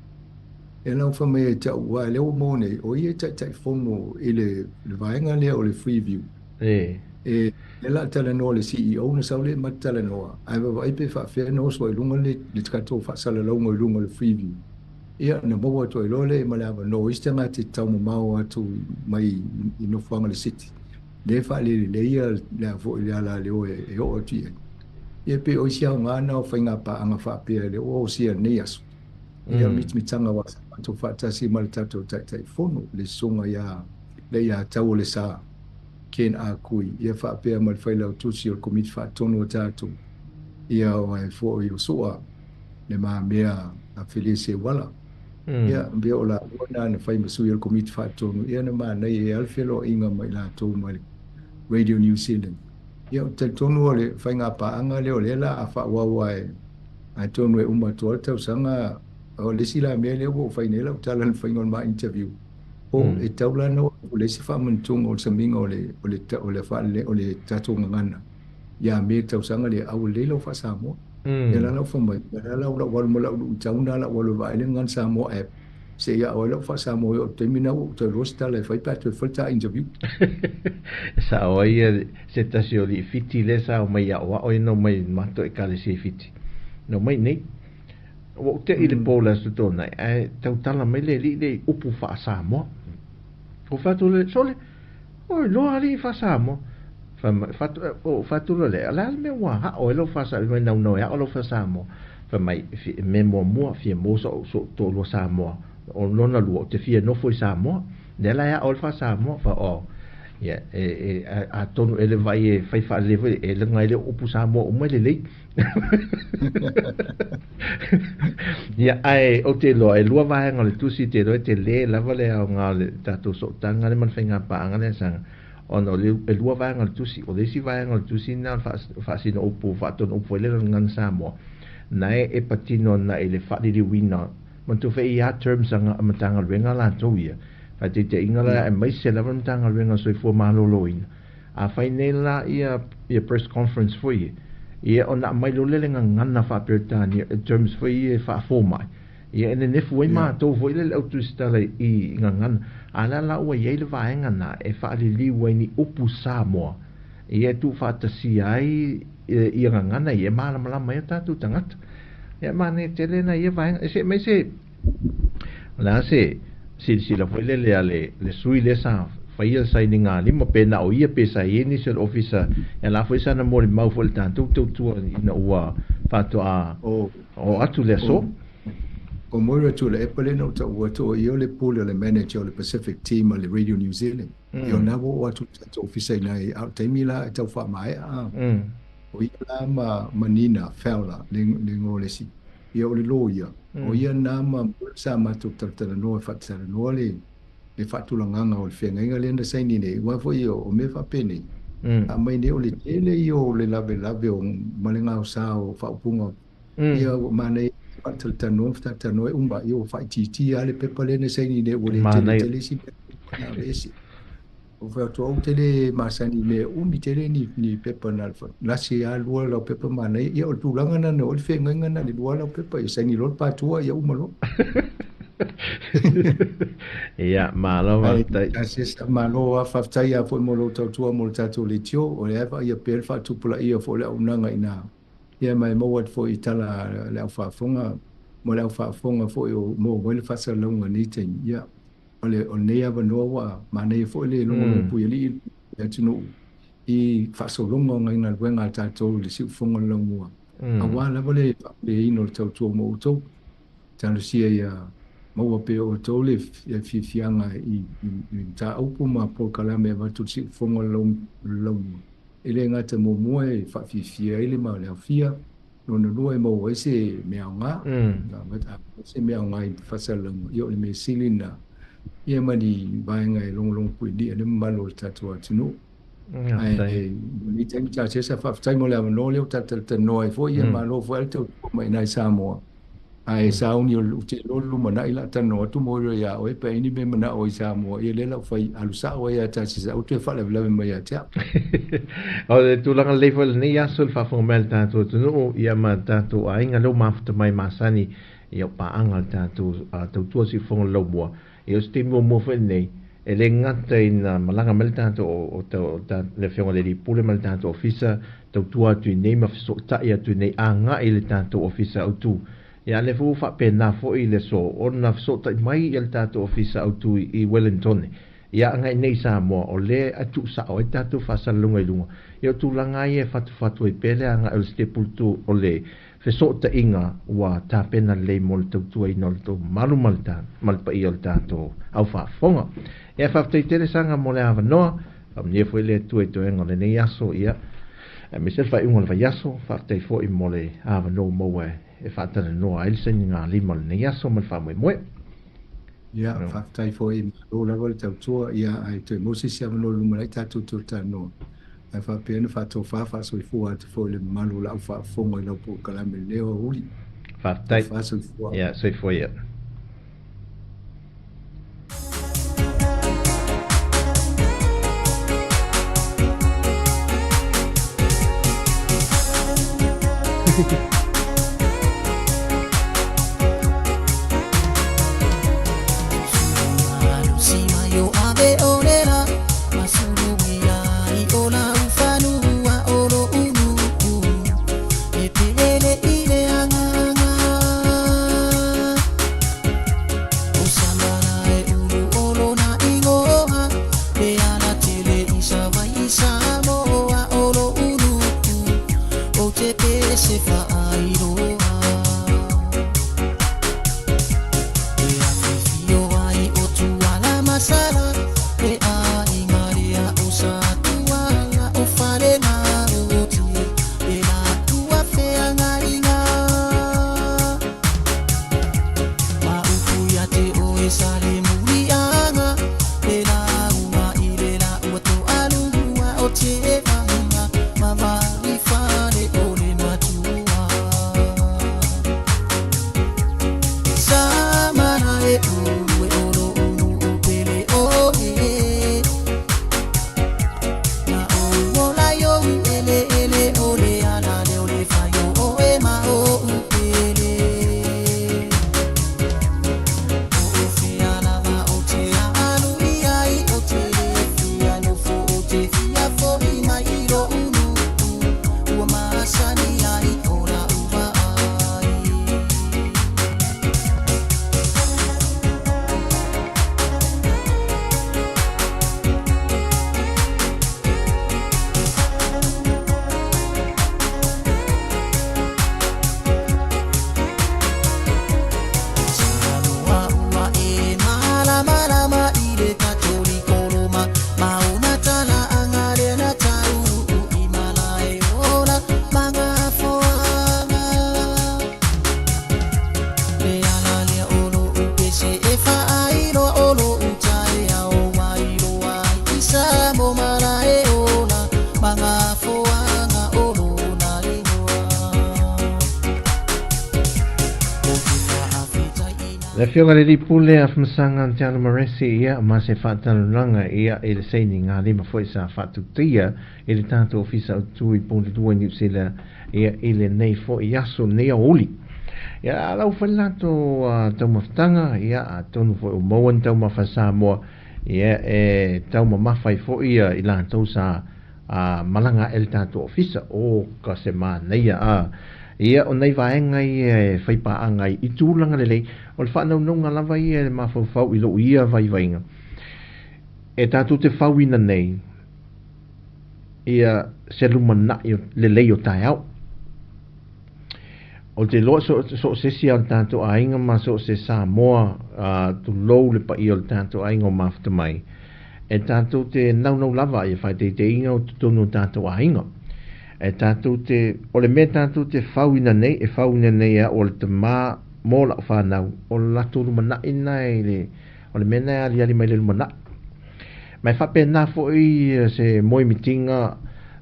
E lau fai mai ia te au, aua o lea ua maua nei, o ia e Taitaifono i le vaega lea o le Freeview. E lea la talanoa le CEO na sau lea ma talanoa, ae vaavaai pe faafefea ona oso ai i luga le tatou faasalalauga i luga o le Freeview. Ia, na maua atu ai loa lea ma le avanoa o isi tagata e taumamao atu mai i nofoaga o le City, lea e faaleleleia le a foi le alaleo e oo atu i ai. Ia pei o isi aoga na o faiga paaga faapea lea ua osia i lenei aso. Ia mitamitaga aua sa matou faatasi ma le tatou Taitaifono, le Susuga ia Leiataualesa Ken Ah Kui, ia faapea ma le Failautusi o le Komiti Faatonu a tatou, ia o ai foi o Su'a Le Mamea a Felice Seuala. Ia, pei o laua na na fai ma sui o le Komiti Faatonu, ia na manaia ai lava le feloaiga ma i latou mai le Radio New Zealand. Ia, ou te talitonu o le faiga paaga lea o lea la a faaauau ai, atonu e uma atu lava le tausaga, o le isi la mea lea ua ou fai nei lau tala i le faiga o le ma interview, o e tau la ona oo atu i le isi faamanatuga o le samiga o le, o le, o le, o le, o le tatou gagana ia Me le tausaga lea, a ua lelei lau faa-Samoa. Ia la lau fai mai, ia la lau alu ma lau luitau na lau alu e vaai le Gagana Samoa app, se i ao ai lau faa-Samoa e oo i le taimi na ua ou toe iloa se tala e fai pe a toe fai le ta interview. E sao ai ia se tasi o alii Fiti lea sa omai i aoao ia na omai i matou ekalesia i Fiti. Na omai i nei. Ua ou te'i i le po o le Aso Toonai ae tautala mai le alii lea i upu faa-Samoa. Ou fai atu lea, sole, oi loa alii faa-Samoa. Fai mai, fai atu, ou fai atu loa lea, o le a le mea ua hao ai lau faa-Samoa, fai mai naunau e ao lau faa-Samoa. Fai mai, mea muamua, fia maua so'u toalua Samoa. O lona lua, ou te fia nofo i Samoa. Lea la e ao ai le faa-Samoa. Fai, oh, ia, e, e, atonu e le vaai e fai faalelei foi, e laga ai le upu Samoa uma e lelei. Ia, ae ou te iloa, e lua vaega o le tusi, te iloa e tele lava le aoga o le tatou sootaga lea ma le faiga paaga lea saga, ona o le, e lua vaega o le tusi, o le isi vaega o le tusi lena o le faasino upu, faatonu upu foi lea o le Gagana Samoa, na e e patino ana i le faaliliuina, manatua foi e i ai terms a Matagaluega latou ia, faataitaiga la, aemaise lava le Matagaluega o le Soifua Maloloina. A fai nei la ia ia press conference foi ia, ia ona aumai loa lea le gagana faa-Peretania, terms foi ia faa-fomai, ia e nenefu ai matou foi lea le au tusitala i gagana. A o lea la ua i ai le vaega na e faaliliu ai ni upu Samoa, ia e tuufaatasia ai ia gagana ia e malamalama ai o tatou tagata. Ia manaia tele na ia vaega. E se aemaise o le a se silasila foi lele a le le sui lea sa faia le sainiga lima pe na o ia pe sa i ai nisi o le ofisa ia la foi sana molimau foi le tatou tautua ina ua faatoa oo atu le aso. O Moira Tuilaepa lea na ou taua atu o ia o le pule o le manager o le Pacific Team a le Radio New Zealand. Ia o lena ua oo atu le tatou ofisa i ina i a o le taimi la e tau faamaea. O ia la ma Nina Fowler le igoa o le isi. Ia o le loia, o ia na ma sa matou talatalanoa e faatalanoa le le faatulagaga o le feagaiga lea na saini nei, aua foi o mea faapenei, a aumai nei o le tele ia o le lavelave o ma le gaosa o faaupuga ia ua manaia faatalatalanoa ma faatalatalanoa e uma, ia ua faaitiitia lava le pepa lea na saini nei ua le tele tele isi mea na aveese. Ou fai atu, ou te le masani i mea umi tele ni, ni pepa na lasi a lua lau pepa manaia. Ia o le tulaga na na o le feagaiga na le lua lau pepa, ia saini loa le patua, ia uma loa. Ia, malo faafetai. Ai, malo a faafetai a foi mo lou tautua mo le tatou leitio, o lea e vaaia pea le faatupulaia foi o le auaunaga i ina. Ia ma e maua atu foi i tala a le au faafofoga, mo le au faafofoga foi o maua mai le faasalalauga i lenei taimi. Ia, O le, o lenei avanoa ua manaia foi le logologo puialii i le atunuu i faasologa o nai galuega a tatou i le siufofoga o le laumua, aua lava le faapuleina o le tautua mo outou. Talosia ia maua pea e outou le fiafiaga i mataupu ma polokalame e avatu i le siufofoga o le laumua. E le gata muamua e faafiafia ai le aofia, Lona lua e maua ai se mea aoga, se mea aoga i faasalalauga, ia o le mea sili lena, ia ma ni vaega e logologo puialii ai le mamalu o le tatou atunuu. Ae lenei taimi talosia sa faafetai mo le avanoa lea ua tatou talatalanoa ai foi, ia malo foi lava le tautua mai i ina i Samoa. Ae sauni ou te iloa o le lumanai o le a talanoa atu Moira iā oe pe a i ai ni mea e manao ai i Samoa, ia lea o le a ou fai alu sao ai lava ta Sisa aua toe faalavelave mai ia te au. O le tulaga lelei foi o lenei aso i le faafofoga mai a le tatou atunuu ia ma tatou aiga lea ua mafuta mai masani ia o paaga a le tatou tautua siufofoga o le laumua. Ia o se taimi muamua foi lenei e le gata ina malaga mai le tatou le Afioga i le Alii Pule ma le tatou Ofisa tautua atu i inei ma fesootai atu i inei agai i le tatou Ofisa Autu. Ia a lea foi ua faapena foi le aso ona fesootai mai ia le tatou Ofisa Autu i Wellingtone ia agai nei i Samoa o lea e tuusao ai tatou faasalalauga i luga. Ia o tulaga lava ia e fatufatu ai pea le agai o le sitepulu o le fesootaiga ua tapena lelei mo le tautuaina o le tou mamalu ma le ma le paia o le tatou au faafofoga. Ia faafetai tele Saga mo le avanoa, faamanuia foi le Atua i toega o lenei aso, ia aemaise le faaiuga o le vaiaso, faafetai foi mo le avanoa ua maua e faatalanoa ai le sainigalima o lenei aso ma le faamoemoe. Ia, faafetai foi, malo lava le tautua, ia ae toe maua se isi avanoa i le lumanai tatou toe talanoa. Ae faapea ona faatofa faasoifua atu foi i le mamalu o lau faafofoga i lau polokalame i lenei aoauli. Faafetai. Tofa soifua. Ia, soifua ia. Le Afioga i le Alii Pule Afamasaga Antiano Moresi, ia, ma se faatalanoaga, ia, i le saini galima foi sa faatutaia i le tatou Ofisa Autu i Porirua i Niu Sila, ia, i lenei foi aso, lenei aoauli. Ia, a lau foi le latou taumafataga, ia, atonu foi ua maua ni taumafa Samoa, ia, e taumamafa ai foi ia i latou sa a malaga ae le tatou ofisa, o ka se manaia a ia o nai vaega ia e fai paaga ai i tulaga lelei, o le faanaunauga lava ia e mafaufau i lou ia vaivaiga e tatou te fauina nei ia se lumanai lelei o taeao. O te iloa so, so o se isi o le tatou aiga ma so o se Samoa, tulou le paia o le tatou aiga o mafuta mai, e tatou te naunau lava ia faitaitaiga o totonu o tatou aiga. E tatou te, o le mea tatou te fauina nei, e fauina nei e au o le tamā mō lau whānau, o le latou lumanai na i le, o le mea na e aliali mai le lumanai. Ma e faapena foi se moemitiga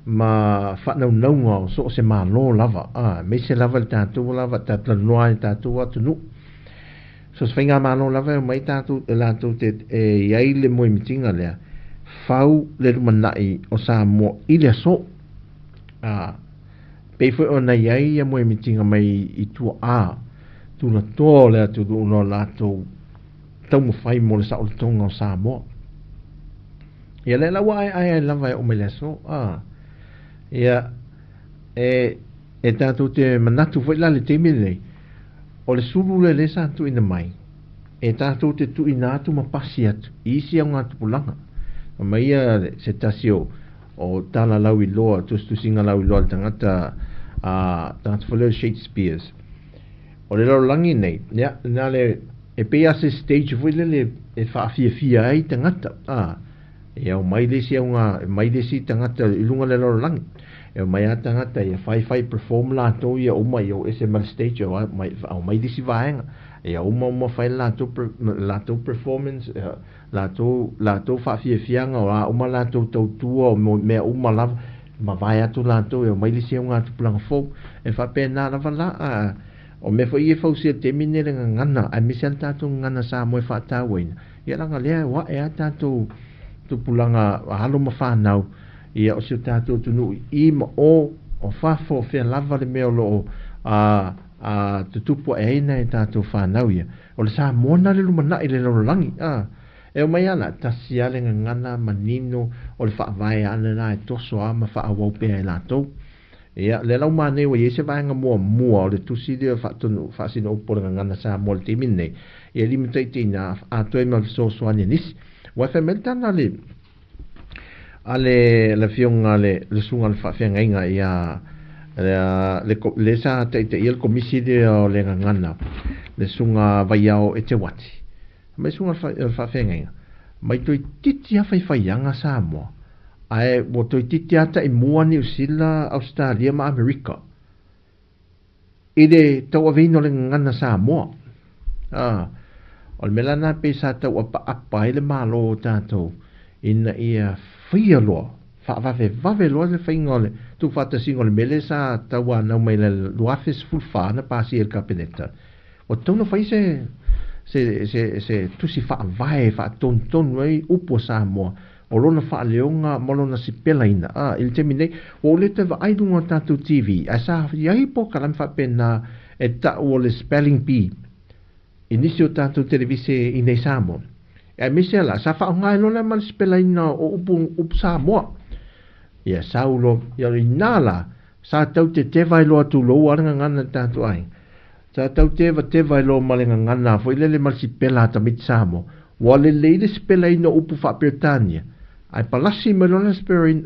ma faanaunauga o so o se Malo lava, a, aemaise lava le tatou lava talanoa ai le tatou atunuu. So se faigamalo lava e omai tatou latou te e i ai le moemitiga lea, fau le lumanai o Samoa i le aso. A, pei foi ona i ai ia moemitiga mai i tuaa tulatoa o le atunuu no latou taumafai mo le saolotoga o Samoa. Ia lea la ua aeae ai lava e oo mai le aso. A, ia, e, e tatou te manatu foi la le taimi lenei, o le sulu lea lea sa tuuina mai, e tatou te tuuina atu ma pasi atu i isi augatupulaga. Fai mai ia se tasi o, o tala lauiloa, tusitusiga lauiloa a le tagata, a, tagata foi lea o Shakespeare's. O le lalolagi nei, ia, na le, e pei lava se stage foi lele e faafiafia ai tagata, a, e omai le isi auga, mai le isi tagata i luga o le lalolagi. E omai lava tagata ia faifai perform latou ia uma ia o ese ma le stage, o mai, omai le isi vaega. Ia uma uma fai le latou, latou performance, latou, latou faafiafiaga, o a uma latou tautua, o mea uma lava, mavae atu latou e omai le isi augatupulaga fou. E faapena lava la, a, o mea foi ia e fausia i le taimi lenei le gagana, aemaise lava le tatou gagana Samoa e faatauaina, ia leaga lea e o ae lava tatou tupulaga alo ma fanau, ia o si o tatou atunuu i i ma o, o fafo, o fea lava le mea o lo o a, a tutupu ae ai nai a tatou fanau ia. O le Samoa lena le lumanai i le lalolagi, a. E omai lava la, tasi lava le gagana manino o le faavae lava lena e toso lava ma faaauau pea e latou. Ia, lea la ua manaia ua i ai se vaega muamua o le tusi lea faatonu faasino upu o le gagana Samoa i le taimi lenei, ia limataitaiina atoa ai ma le fesoasoani a nisi. Ua fai mai le tala a le a le le afioga le le susuga i le faafeagaiga ia le le sa taitaia le komisi lea o le gagana le susuga Vaiao Eteuati. Fai mai susuga i le faafeagaiga, mai toeitiiti lava faifaiaga Samoa, ae ua toeitiiti lava taimua Niu Sila, Ausetalia ma Amerika i le tauaveina o le gagana Samoa. A, o le mea la lena pei sa tauapaapa ai le Malo o tatou ina ia faia loa, faavavevave loa le faiga o le tuufaatasiga o le mea lea sa tauanau mai i le 2014 na pasia e le Kapeneta. Ua tatau ona fai se, se, se, se tusi faavae e faatonutonu ai upu a Samoa, o lona faaleoga ma lona sipelaina. A, i le taimi nei, ua ou le toe vaai i luga o le tatou TV, ae sa i ai polokalame faapena e tau o le Spelling Bee i nisi o tatou televise i nei Samoa. Aemaise la, sa faaaoga ai loa lea ma le sipelaina o upu, upu Samoa. Ia, sau loa, ia, inā la, sa tau teteva ai loa tulou a le gagana i le tatou aiga. Sa tau tevateva ai loa ma le gagana foi lele ma le sipela a tamaiti Samoa. Ua lelei le sipelaina o upu faa-Peretania, ae palasi mai loa le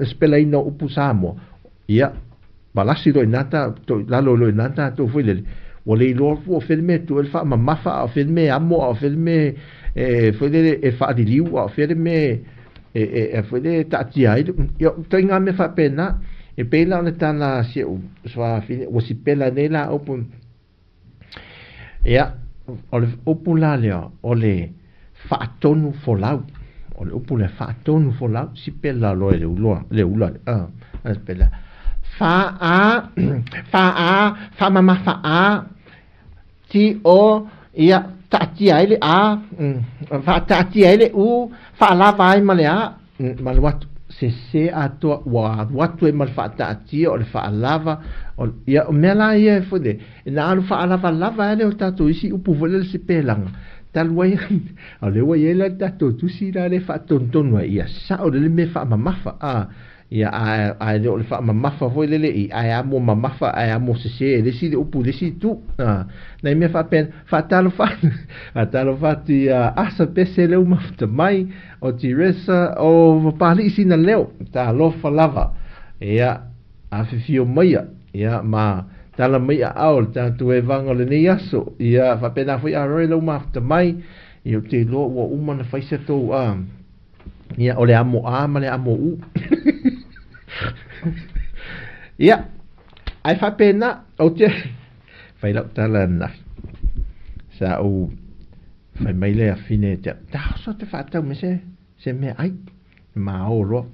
sipelaina o upu Samoa, ia, palasi loa i ina ta, to, lalo loa i ina tatou foi lele, ua le iloa po o fea le mea e tuu ai le faamamafa, a o fea le mea e amo, a o fea le mea e, foi lele, e faaliliu, a o fea le mea e, e, e foi lele e taatia ai, ia, ituaiga mea faapena. E pei la o le tala a si ou fafine, ua sipela nei la upu, Ia, o le upu la lea, o le faatonu folau. O le upu lea, faatonu folau, sipela loa e le uloa, le ula, a, a sipela. Fa a, fa a, faamamafa a, ti o, ia, taatia ai le a, faataatia ai le u, faalava ai ma le a, ma alu atu. Sese atoa, ua alu atu ai ma le faataatia, o le faalava, o, ia, o mea la ia e foi le, na alu faalavalava ai lea o tatou isi upu foi lele sipelaga, talu ai, o lea ua i ai la le tatou tusi la lea e faatonutonu ai, ia sao lelei mea faamamafa, a, Ia, a, a e le o le faamamafa foi lele i, ae amo mamafa, ae amo sese e le isi le upu i le isi itu. A, nai mea faapena, faatalofa atu, faatalofa atu ia Asa Pese lea ua mafuta mai, o Tiresa, o Papali'i sina leo, talofa lava. Ia, afifio maia, ia, ma tala mai aao le tatou evaga o lenei aso. Ia, faapena foi a Roy lea ua mafuta mai, ia, ou te iloa ua uma ona fai se tou, a, Ia, o le amo A ma le amo U. Ia, ae faapena, ou te fai lau tala ananafi. Sa ou fai mai le afine te au, ta oso te whaatau me se, se mea ai. Mao loa.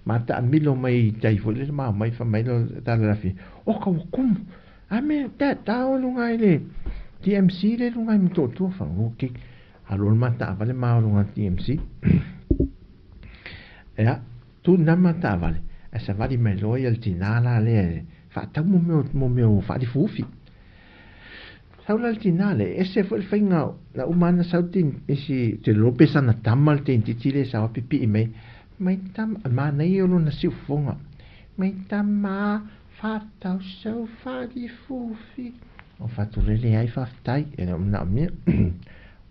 Ma taamilo mai i tai foi lele ma omai fai mai le tala i le afioga, Oka ua kumu! A mea, Dad, ta o i luga i le TMC lea i luga i Motootua. Fai, Ok. Alu le ma taavale ma o luga i le TMC. Ia, tu na ma taavale, ae savali mai loa ia le tinā la lea e faatau mo mea mo mea o faalifuufi. Sau la le tinā lea, e ese foi le faiga na uma ana sau tin isi te lolo pe sana tama le teintiti lea e sao pipii mai, mai tama, manaia o lona siufofoga, mai tama faatau sau faalifuufi. O faatulele ai faafetai, e le o manaomia.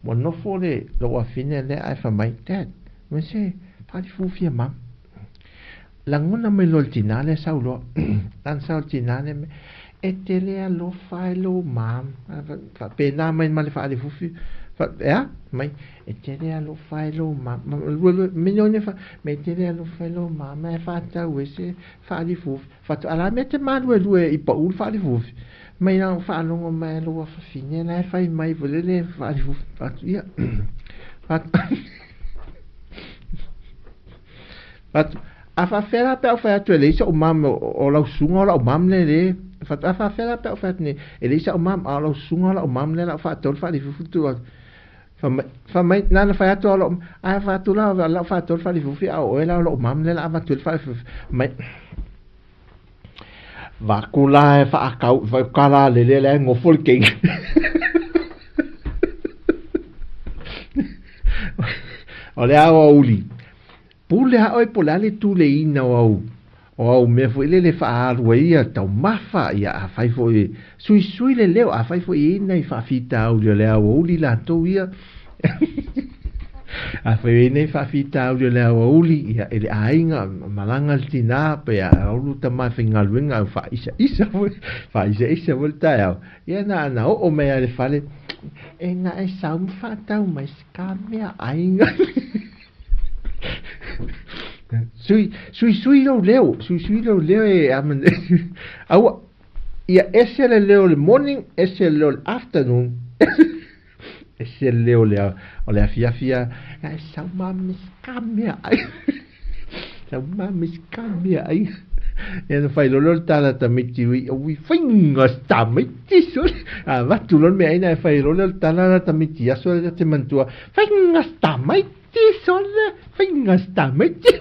Ua nofo le lou afine lea ae fai mai, Dad, ua se faalifufi e mama. Lagona mai loa le tinā lea sau loa. Lana sau le tinā lea me, e te le alofa e lou mama. Faapena mai ma le faalifufi. Fa, e a? Mai, e te le alofa e lou mama. Lua lua, minione fa, me e te le alofa e lou mama e faatau e se faalifufi. Fatu, a la mea te maluelue i pau le faalifufi. Mai la faalogo mai lou afafine la e fai mai foi lele faalifufi. Fatu, ia. Fatu, fatu, a faafefea la pe a ou fai atu e leai sa'u mama o lau susuga o la'u mama lea le fatu a faafefea la pe a ou fai atu nei e leai sa'u mama a o lau susuga o la'u mama lea la u faatau le faalifufi tu atu Fai mai, fai mai, na ona fai atu lou, ae fai atu la, lau faatau le faalifufi, a o oe la o lou mama lea la avatu ai le faalifufi. Mai, vaku la e faakau, fai kala lele la e ngofo le keiki. O le aoauli, Pule a oe po o le a le tuleina o au o au mea foi lele e faaalu ai ia taumafa, ia afai foi suisui le leo, afai foi e i ai nai faafitauli o le aoauli latou ia, afai e i ai nai faafitauli o le aoauli, ia e le aiga, malaga le tinā, pe a alu tama e faigaluega au faaisaisa foi, faaisaisa foi le taeao, ia na na oo mai lava i le fale, e na e sau ma faatau mai se ka meaaiga. Sui, sui, sui lou leo, sui, sui lou leo e aman, aua, ia ese le leo le morning, ese le leo le afternoon, ese le leo le, o le afiafi a, e sau ma ka mea ai, sau ma ka mea ai. Ia na fai lolo le tala tamaiti ui, ui fainga tamaiti sole. A vatu lolo mea aina e fai lolo le tala la tamaiti aso le te mantua, fainga tamaiti. Sole, fainga tamaiti.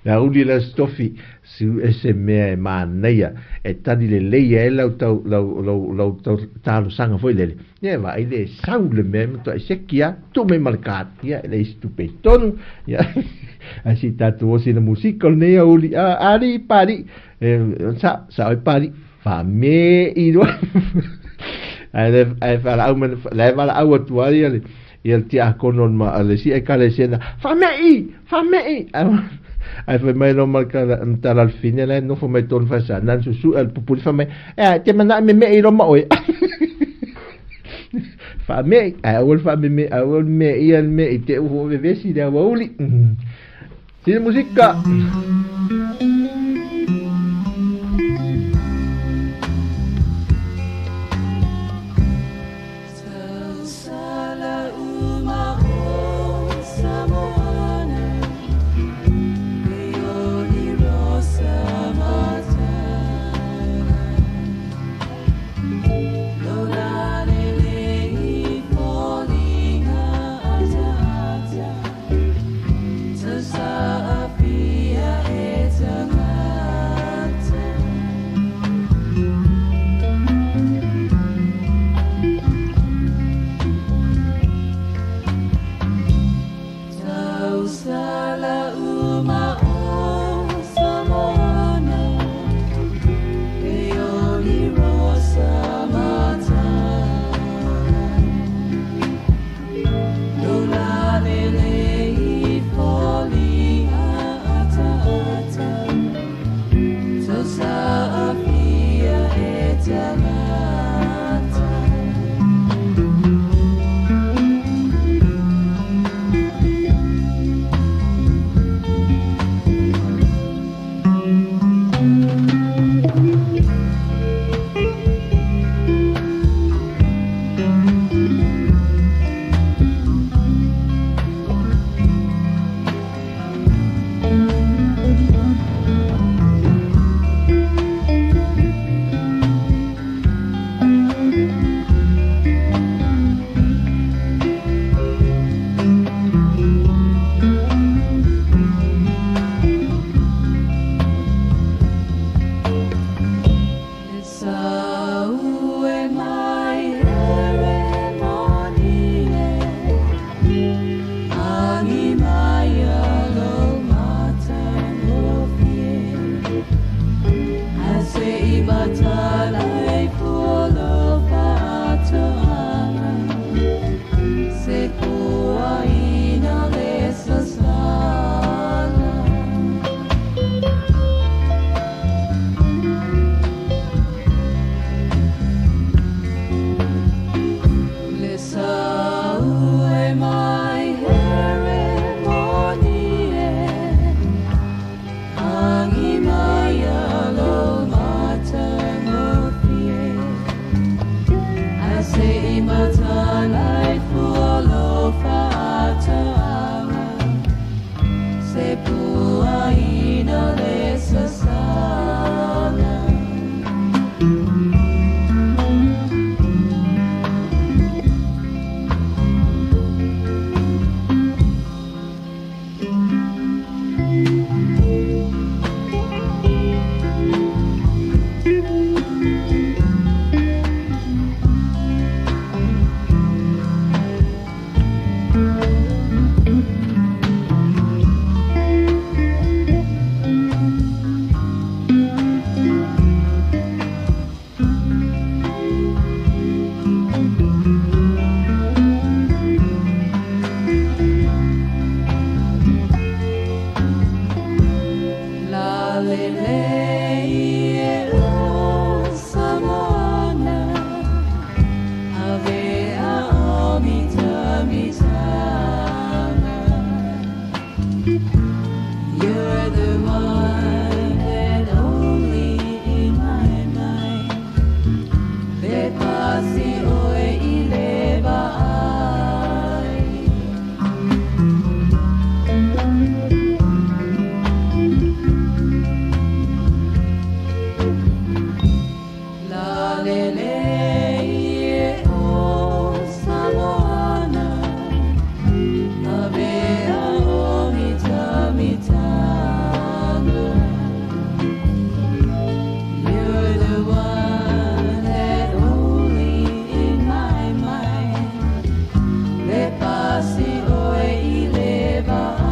Na uli la stofi su e se mea e manaia e tali lelei ai lau tau lau lau lau tau talosaga foi lele. Ia e vaai le sau le mea e matuai seki a tuu mai ma le card. Ia e leai se tupe i totonu. Ia ae se i tatou osi i le musika o lenei aoauli. A alii pali e sa sa oi pali faamei loa. Ae le ae valaau mai la e valaau atu ai ia le ia le tiakono ma le isi ekalesia na faamei faamei. Ae fai mai loa ma le tala le fine la e nofo mai tonu faisa na susu e le pupuli fai mai e te manaʻo e memeʻi loa ma oe. Faamei ae aua le faameme aua le meia le mea i te u hoʻovevesi le aoauli. Sina musika. Lalelei e o Samoana, avea o mitamitanga. You're the one and only in my mind. Le pasi oe i le vaai. Lalelei e o Samoana, avea o mitamitanga. You're the one and only in my mind. Le pasi oe i le vaai.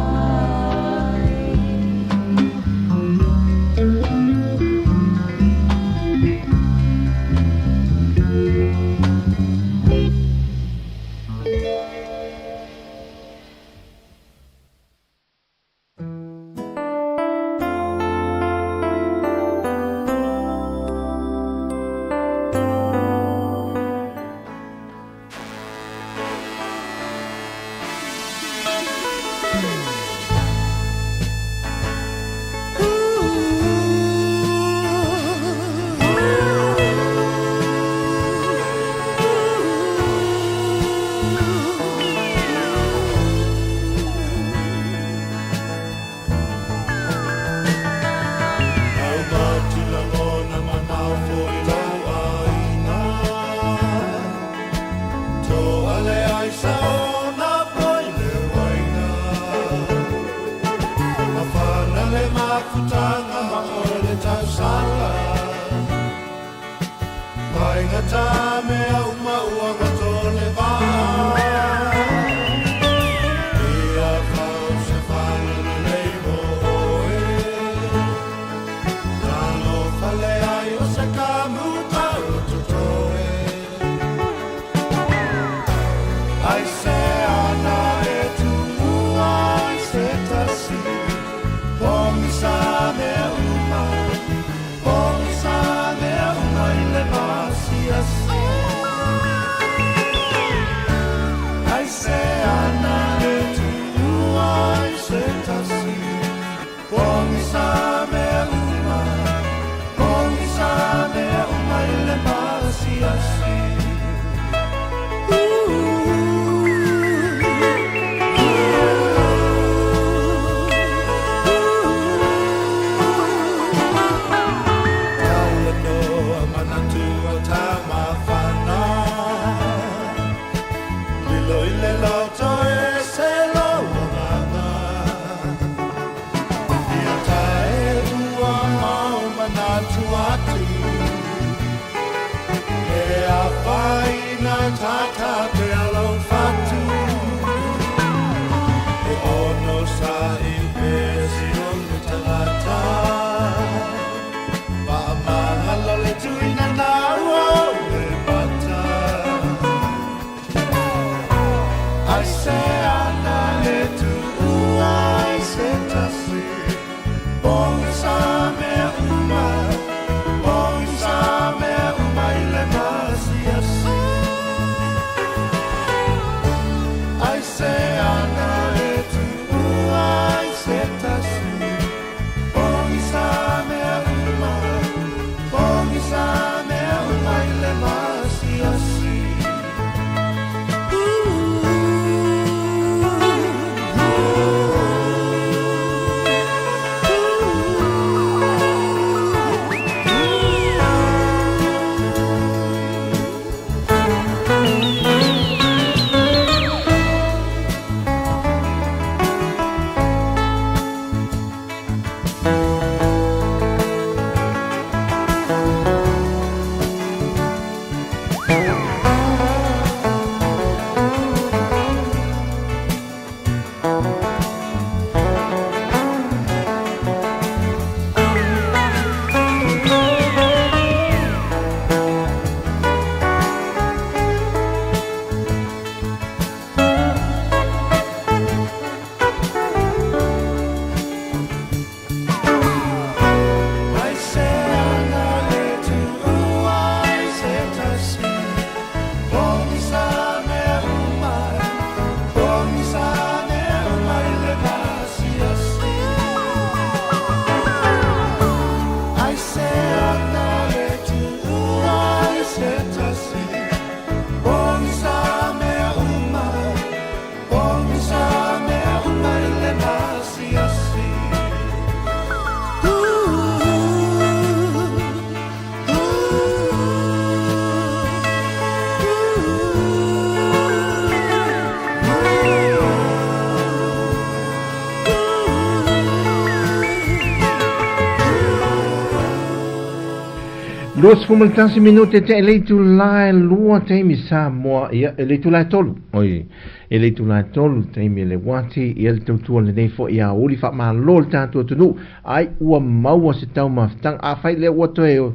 21 minute te le itula e lua taimi Samoa, ia, e le itula e tolu, oi, e le itula e tolu taimi le uati, ia le tautua lenei foi ia uli faamalo le tatou atunuu, ai ua maua se taumafataga, afai lea ua toe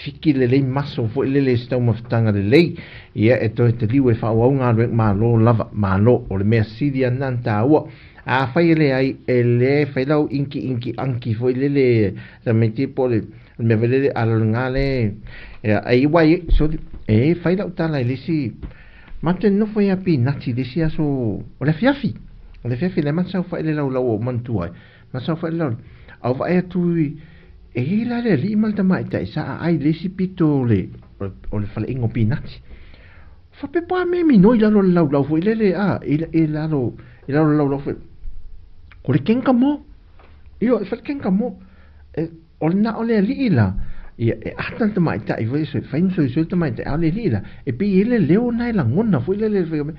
fiki lelei maso foi lele se taumafataga lelei, ia e toe taliu e faaauau galuega, malo lava, malo, o le mea sili lava lena ona taua. Afai e leai, e le fai lau inki inki anki foi lele tamaiti po o le mea foi lele alalaga le ai wai sorry e fai lau tala i le isi matou nofo ia pinati i le isi aso o le afiafi o le afiafi le matou saofai i le laulau o manatua ai matou saofai i le laulau a ou vaai atu i e i ai la le alii ma le tamaitai sa aai i le isi pito o le o le faleaiga o pinati. Faapea po a mea e minoi i lalo o le laulau foi lele a i lalo i lalo o le laulau foi o le kenka mo. Ioe, e fai le kenka mo. E, o le na o le alii la, ia, e ata le tamaitai foi, so, fai ma soisoi le tamaitai, a o le alii la, e pei e le leo na e lagona foi lele, fai mai,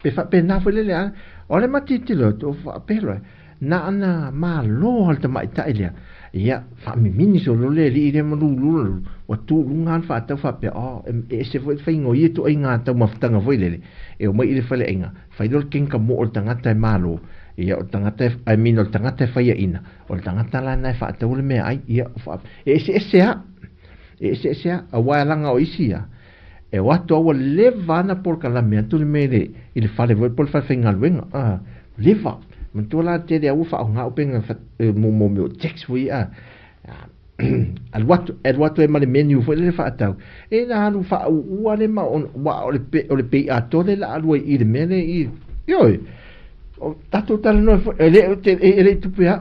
pe faapena foi lele, a, o le matilotilo atu, o faapea loa, na ona malo lava le tamaitai lea, ia, faamimini solo le alii lea ma lulu lulu, ua tu i luga lava le faatau faapea, oh, e ese foi le faiga o ia ituaiga taumafataga foi lele, e omai i le faleaiga, fai loa le kenka mo o le tagata e malo, ia, o le tagata e, I mean, o le tagata e faiaina, o le tagata la lena e faataua le meaai, ia, e eseese lava, e eseese lava, aua e laga o isi ia, E o atu a ua leva ana polokalame atu le mea i le fale foi po o le fale faigaluega a leva. Manatua la tele a ua faaaoga upega mo mo mea o tax foi a alu atu alu atu ai ma le menu foi lele faatau e na alu faauua le ma aua o le pe o le pei atoa le la alu ai i le mea le i ioe o tatou talanoa foi e le e le tupe a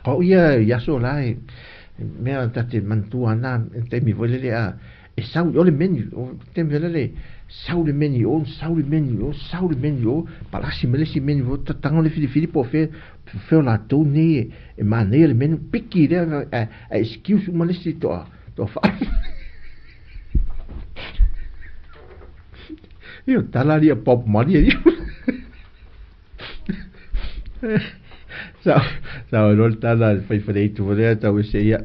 o ia i aso la e mea ta te manatua ana taimi foi lele a e sau o le menu o taimi foi lele sau le menu o sau le menu o sau le menu o palasi ma le isi menu o tataga le filifili po o fea fea o latou nei e manaia le menu piki lea a excuse uma le isi toa toa fa Io tala lia pop mali ia. Sa sa o le tala le fai fale itu le tau se ia.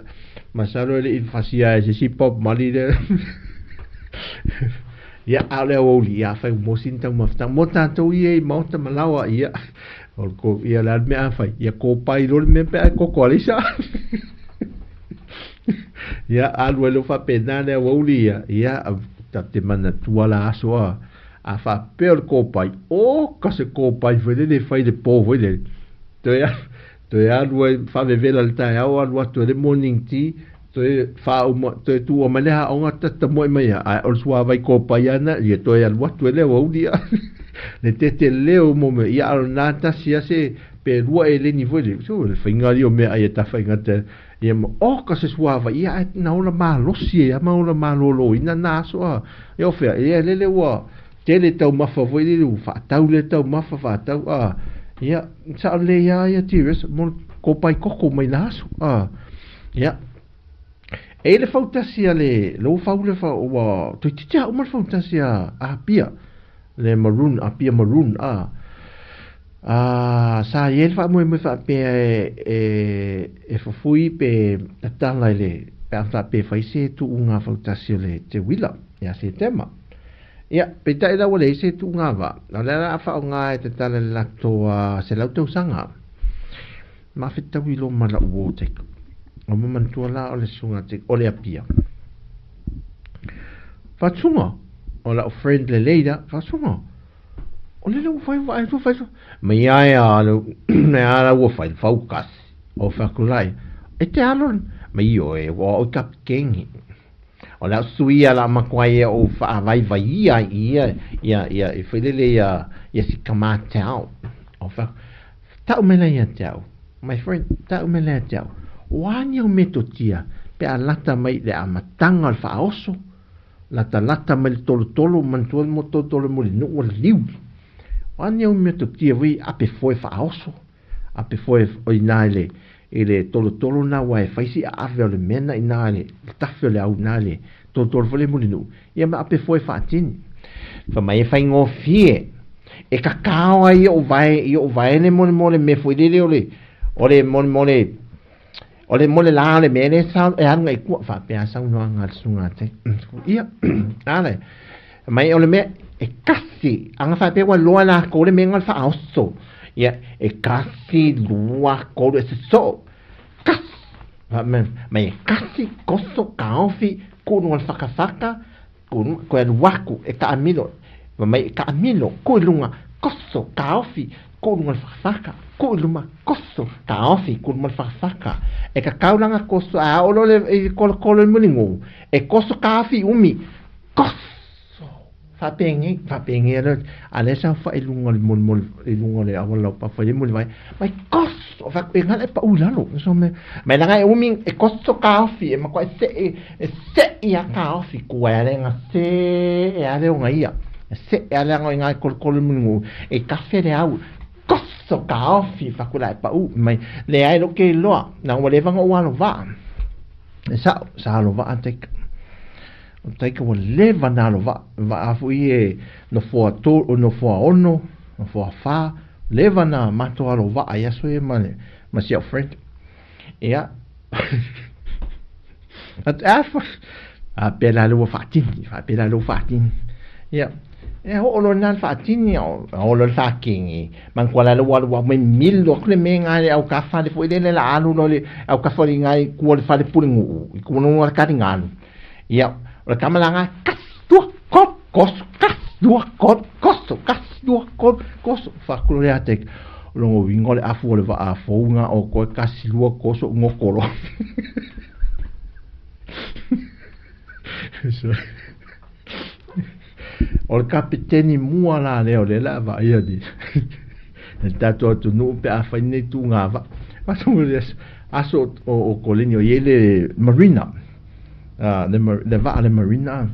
Masalo e le i fasia e se si pop mali le. Ia a le o li ia fai mo sin tau mafta mo tatou ia i maota malawa ia. O ko ia la me a fai ia ko pai lo me pe ko ko alisa. Ia alu ai lo faapena le aoauli ia ia ta te manatua la aso a A faapea o le kōpai, oka se kōpai foi lele e fai i le pō foi lele. Toe alu, toe alu ai faavevela i le taeao alu atu ai le morning tea, toe faauma, toe tuua mai le aoga tatamoe mai a, ae o le suavai kōpai lava lena, ia toe alu atu ai le aoauli a. Le teteleo mo mea, ia a o lena tasi lava se, pe lua eleni foi lele, so le faiga alii o meaai e tafaigata Ia ma oka se suavai, ia ae na ola malosi ai ma ola malōlōina nā aso a. Ia o fea, ia lele ua tele taumafa foi lele ua faatau lea taumafa faatau a. Ia, sao lelei a ia Tirus mo le kōpai koko mai nā aso a. Ia, e i le fautasi a le, le ua fau le fa, ua toeitiiti lava uma le fautasi a Apia, le Maroon, Apia Maroon a. Ā, sa i ai le faamoemoe faapea e fufui pe tatala i le, pe a faapea e fai se tuuga fautasi o le teuila ia Setema. Ia, peitai la ua leai se tuuga vaa, o lea la a faaaoga e tatala i le latou 100 tausaga. Mafetau i loma lau uo teka. O manatua la o le susuga teka, o le Apia. Faasuga, o lau friend lelei la, faasuga. O lele ua fai vaai atu fai mai ai a le me a la ua fai faukasi o fakulai e te alo mai o e ua o kapikeni o le sui ia la makuai e o faavaivai ia ia ia ia e fai lele ia ia si kamatau o fa tau mela ia te au my friend tau mela ia te au o a ni au metotia pe a lata mai le amataga o le faaoso Latalata mai le tolotolo, manatua le mo tolotolo mo le nuu o le liu. O a ni au metotia foi ape foe faaoso, ape foe o ina i le, i le tolotolo na aua e fai si aave o le mea na ina i le tafe o le au ina i le tolotolo foi le mo le nuu, ia ma ape foe faatini. Fai mai e faigofie, e kakao ai i ou vae, i ou vaele molemole mea foi lele o le, o le molemole, O le mo le la o le mea lea sa e alu i kua faapea saunoaga a le susuga a te. Ia, ale. Mai o le mea e kasi, anga faapea ua loa lakou le mea nga o le faaoso. Ia, e kasi, lua, tolu, e sosoo. Kasi! Mai e kasi, koso, kaofi, kuu luga o le fakafaka, kuu luga, koe alu aku, e taamilo. Fai mai e taamilo, kuu i luga, koso, taofi, kuu i luga o le fakafaka, kuu i luma, koso, taofi, kuu i luma o le fakafaka. E kakau la nga koso, a oo loa le i le kolokolo i le muligu, e koso taofi umi, koso! Faapenei, faapenei a lea, a lea e saofai i luga o le molimoli, i luga o le auala laupapa i le mulivai, mai koso, fai atu, e gala e pau i lalo. So me, mai leaga e umi, e koso taofi, e matua e seʻi, e seʻi a taofi, kua e ale ga se e ale o ga ia. E seʻe ale aga o i ga e kolokolo i muligu, e kafe le au, koso taofi, fai atu la e pau, mai, leai lou ke iloa, leaga ua leva ona ou alo vaa. E sao, sa alo vaa taika. O taika ua leva na alo vaa, vaa foi e nofoa tolu, nofoa ono, nofoa fa, leva na matou alo vaa i aso ia ma le, ma si au friend. Ia, at afa, a pea la lua faatini, faapea la lua faatini. Ia, e oo loa lena le faatini, o oo loa le faakege, manatua la lua alu mai milo atu le mea lena i le aukafa le foi lele la alu loa le aukafa i ina i tua o le fale pulenuu, i tua o le taligalu. Ia, o le tama la lena, kasi, lua, tolu, koso, kasi, lua, tolu, koso, kasi, lua, tolu, koso. Faaku loa ia te o lona uiga o le afu o le vaa fou lena o koe kasi, lua, koso, goto loa. O le kapeteni mua la lea o lea o le a vaaia nei le tatou atunuu pe a fai nei tuuga vaa. Aso o Koleni o i ai le marina, le vaa le marina,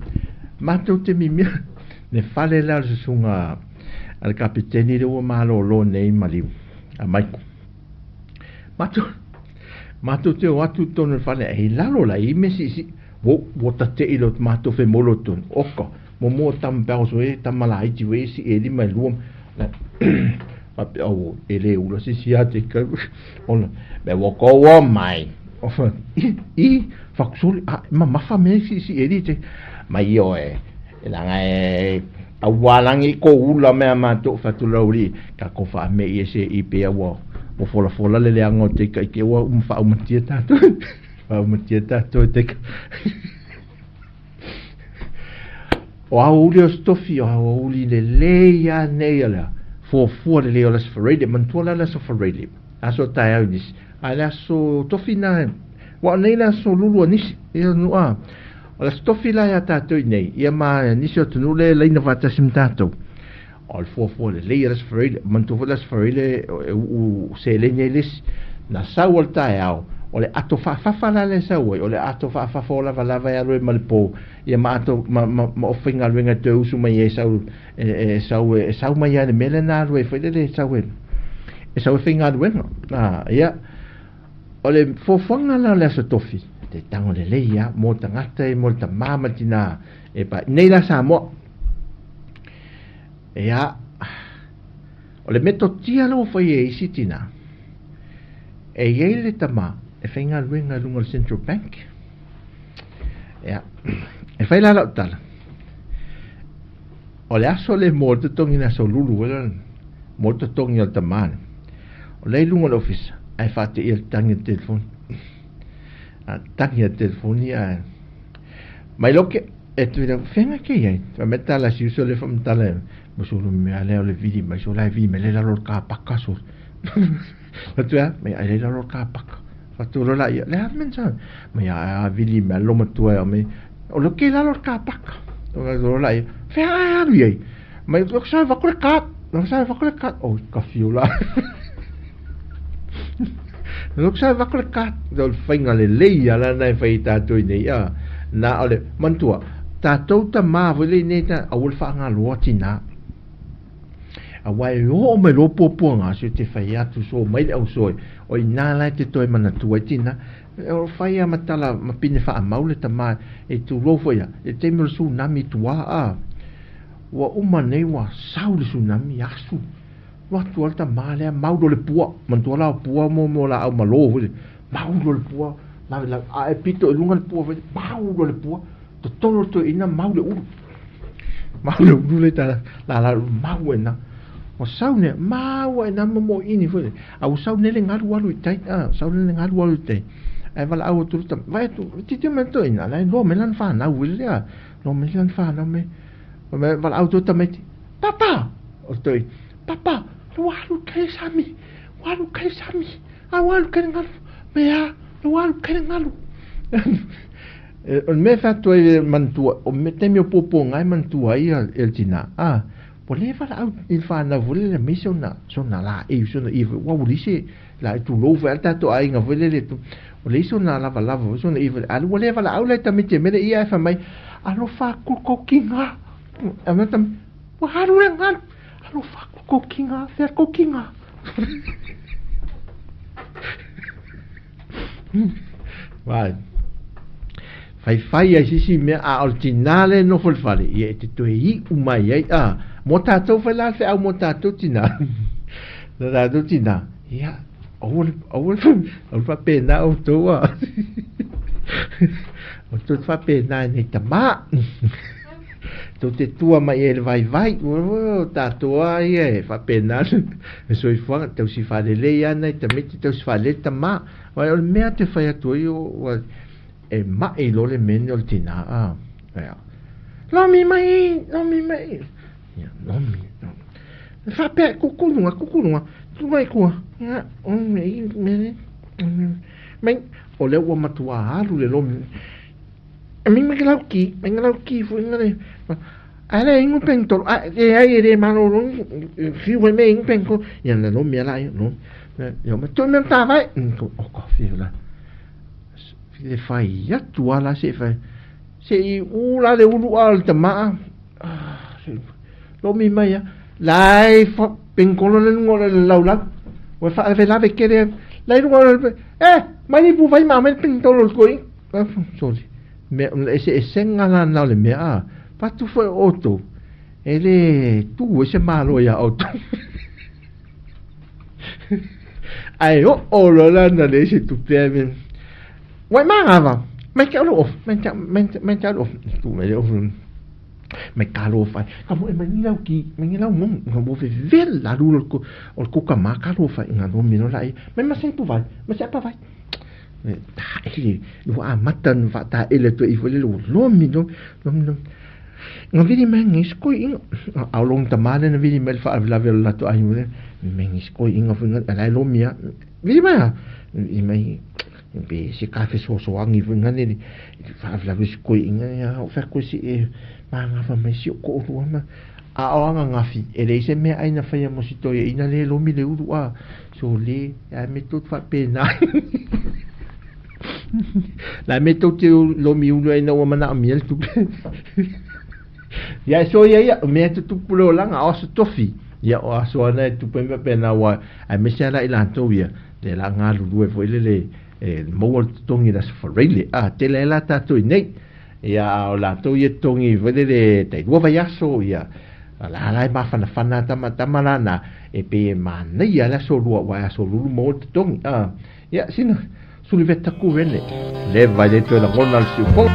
matou te mimia le fale lea o le susuga a le kapeteni lea ua malolo nei i maliu a Maiko. Matou te o atu i totonu o le fale, e i lalo la i mea siisii. Wo, ua tateʻi loa matou femolo tonu. Oka, momo tama peau so e tama laiti we isi e lima e lua. Faapea, oh, e le ula sisi ia te kau. Ona, me ua kou o mai. I, i, fakusoli, a, mamafa me siisii e li te. Mai o e, e langa e, aualangi ko ula mea matou fatulau li, ka ko whaame i e se i pea ua, ua fola fola le leanga o te ika i ke ua umawhaaumatia tātou. Whaaumatia tātou e te ika. O aoauli o Stofi, o aoauli lelei a nei o lea. Fuafua lelei o le aso Faraile, manatua la le aso Faraile. Aso taeao i nisi. A le aso Tofi na, ua o nei le aso lulu a nisi. Ia nua, o le aso Tofi la ia tātou i nei, ia ma nisi o atunuu le laina faatasi ma tātou. O le fuafua lelei o le aso Faraile, manatua foi le aso Faraile e uu seleni ai le isi. Na sau o le taeao, o le ato faafafa la lea e sau ai, o le ato faafafa o lavalava e alu ai ma le po, ia ma ato, ma, ma, ma ofaigaluega e toe usu mai ai e sau, e, e sau, e sau mai ai le mea lea na alu ai foi lele e sau e, e sau e faigaluega. A, ia, o le fuafuaga la o le Aso Tofi, te tango lelei lava mo tagata e mo le tamā ma le tinā e pa, nei la Samoa. Ia, o le metotia la ua fai e isi tinā, e i ai le tamā e faigaluega i luga o le Central Bank. Ia, e fai la lau tala, o le aso le mo le totogi le aso lulu, mo le totogi o le tamā lea. O lea i luga o le ofisa, ae faateia le tangi o le telefoni. A tangi a le telefoni ae mai loke e tui lau fenga ke iai. Fa me tala si uso le fa matala mo solo mea lea o le vili mai so la e vili mai le lalo o le kapaka so. Fa tu a mai ai le lalo o le kapaka. Fa tu lo la ia le a men sa mai a vili mai lo matua e mai o le ke lalo o le kapaka. O lo la ia fea ai alu iai. Mai lo sa va ko le kat. Lo sa va ko le kat. O ka fiu la. Lo sa va ko le kat. O le fainga lelei a la na e fai i tātou i nei a. Na o le manatua tātou tamā foi le nei ta aua le faagaloa tinā. Aua e oo mai loa puapuaga aso te fai atu so mai le ausoe o inā la e te toe manatua ai tinā. O fai a ma tala ma pine faamau le tamā e tulou foi ia i le taimi o le tsunami i tuā a. Ua uma nei ua sau le tsunami asu. Alu atu a le tamā lea mau loa le pua. Manatua la o pua mo laau malo foi le. Mau loa le pua, lave lave, a e pito i luga le pua foi, mau loa le pua, totolo le toeaina mau le ulu. Mau le ulu le ta la la mau e na. O sau ne, mau e na mo ini foi. A ua sau nele galu alu i tai, a sau nele galu alu i tai. Ae valaau atu le tama, vaai atu, titi mai le toeaina, la e loa mai lana fanau i le lea. Loa mai lana fanau me. Valaau atu le tamaiti, Papa! O le toeaina, Papa, ua alu kai le sami, ua alu kai le sami. A ua alu kai le galu. Mea, ua alu kai le galu. O le mea e fai atu ai e manatua, o le taimi o puapuaga e manatua ai e le tina, a, ua le valaau i le fanau foi lele aumai se ona, se ona laei, se ona ie foi, aua ua leai se laei, tulou foi lava le tatou aiga foi lele, ua leai sona lavalava foi, sona ie foi, a ua le valaau la i tamaiti e mele ia ae fai mai, alofa atu le kokiga. Aumai tamaiti, ua alu le galu, alofa atu le kokiga, fea le kokiga. Vai. Faifai ai sisi mea a o le tinā lea e nofo i le fale, ia e te toe iu mai ai, a, mo tātou whai la wheau mo tātou tinā. Na tātou tinā. Ia, aua le, aua le, aua le whapēnā o tō a. O tō te whapēnā e nei tamā. Tō te tua mai e le vaivai, o tātou a ia e whapēnā le soifuaga, tausi whalelei ana i tamaiti, tausi whalelei tamā. Vai o le mea te whai atu ai o, e mai loa le mea nei o le tinā, a, ia. Lomi mai, lomi mai. Ia, lomi, lomi. Whapea, kukulunga, kukulunga, tu mai kua. Ia, o me, me, mai, o lea ua matua alu le lomi. E mai mai lau ki, mai lau ki foi ngare. A le ingu peng tolo, a e ai e le malolo, fiu e me ingu peng ko, ia na no mea la no. Ia ma tu me ta vai, ko o ko fiu la. Le fai atu ala se fai. Se i u la le ulu a le tamaa. Ah, lomi mai a. Lai fa peng kolo le lunga o le lau lau. Ua fa le lave kere. Lai lunga o le eh mai ni pu vai ma mai peng tolo le koi. Sorry. Mea, eseesega la na o le mea, a, patu foi o outou, e le tū ai se malo iā outou. Ae oo loa la na leai se tupe ae mea, Ua e māgava, mai te alo ofu, mai te, mai te, mai te alo ofu. Tu mai le ofu, mai kalo fai. Ka mo e mai ni lau ki, mai ni lau mong, nga mo fe vel la lu o le kuka ma kalo fai, nga no mino la e, mai ma se pu vai, ma se apa vai. Taele, ua amata ona faataele atu ai foi le lomi, lomi, lomi, lomi. Nga vili mai ngi skoi inga. A long tama le na vili mai le faalavelave o le latou aiga le mai ngi skoi inga foi nga la e lomi a. Vili mai a. Vili mai pe se ka fesoasoani foi nga le faalavelave skoi inga ia o fai koe si e magafa mai si o ko olua ma. A o ananafi, e leai se meaai na faia mo si toeaina le lomi le ulu a. So le, ae me tou te faapena. La me tou te lomi ulu ai na ua manaomia le tupe. Ia e soia ia, o mea tutupu le olaga, o aso tofi. Ia o aso ana e tupu ai faapena ua, aemaise lava i latou ia, le la galulue foi lele e maua le totogi i le aso Faraile. A, tele ai la tatou i nei. Ia, a o latou ia totogi foi lele tailua vaiaso, ia, la la e mafanafana tama tama la na, e pei e manaia le aso lua, aua e aso lulu maua le totogi. A, ia, sina Suliveta Kurene, leva e le toe lagona le siufogo.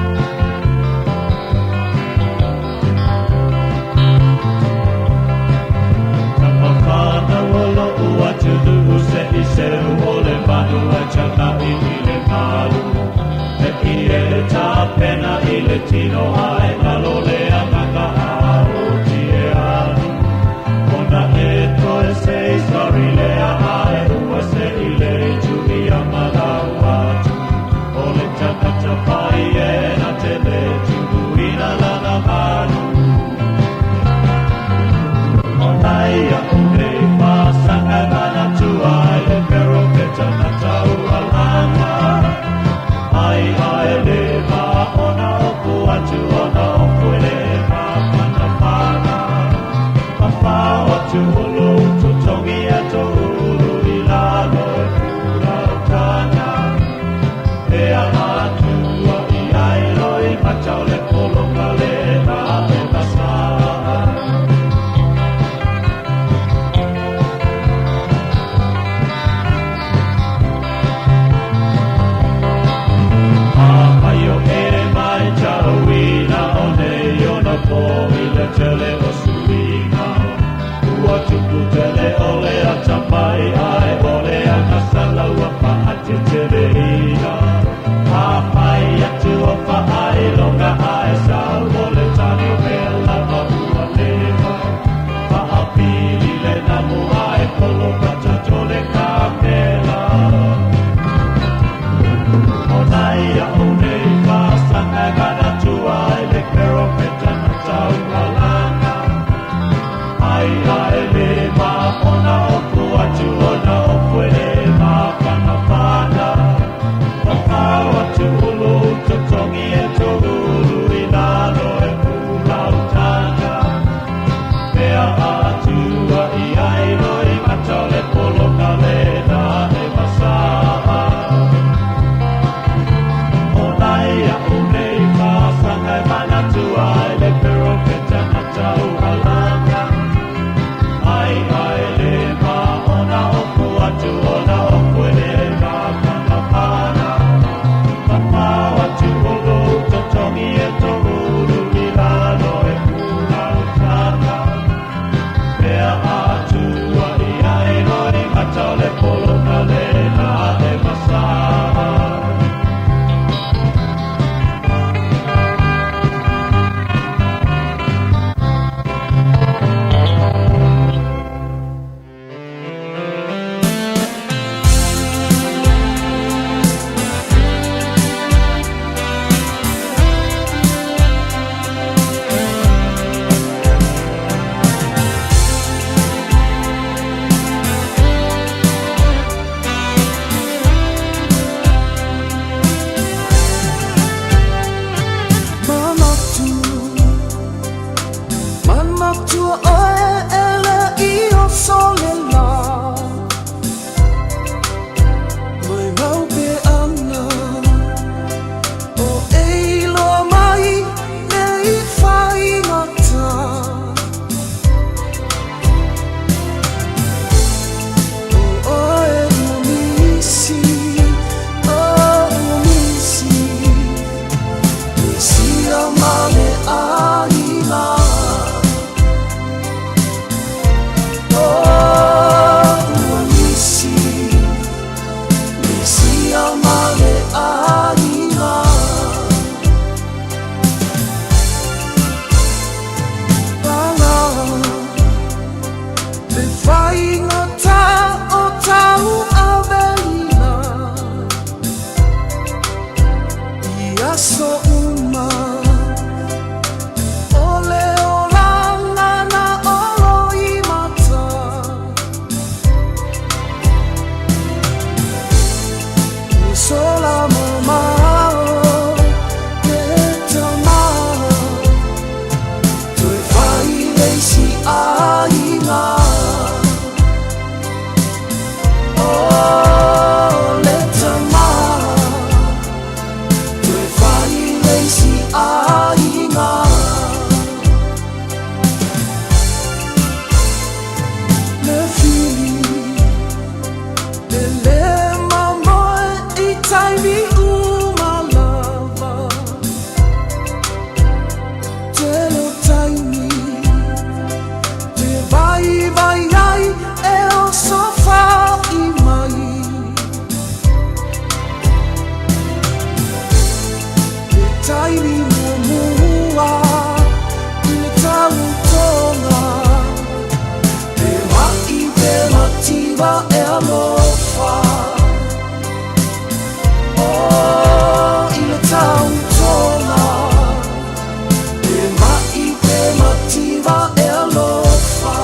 mativa e alofa Oh i le tautoga Pe ma'i pe mativa e alofa.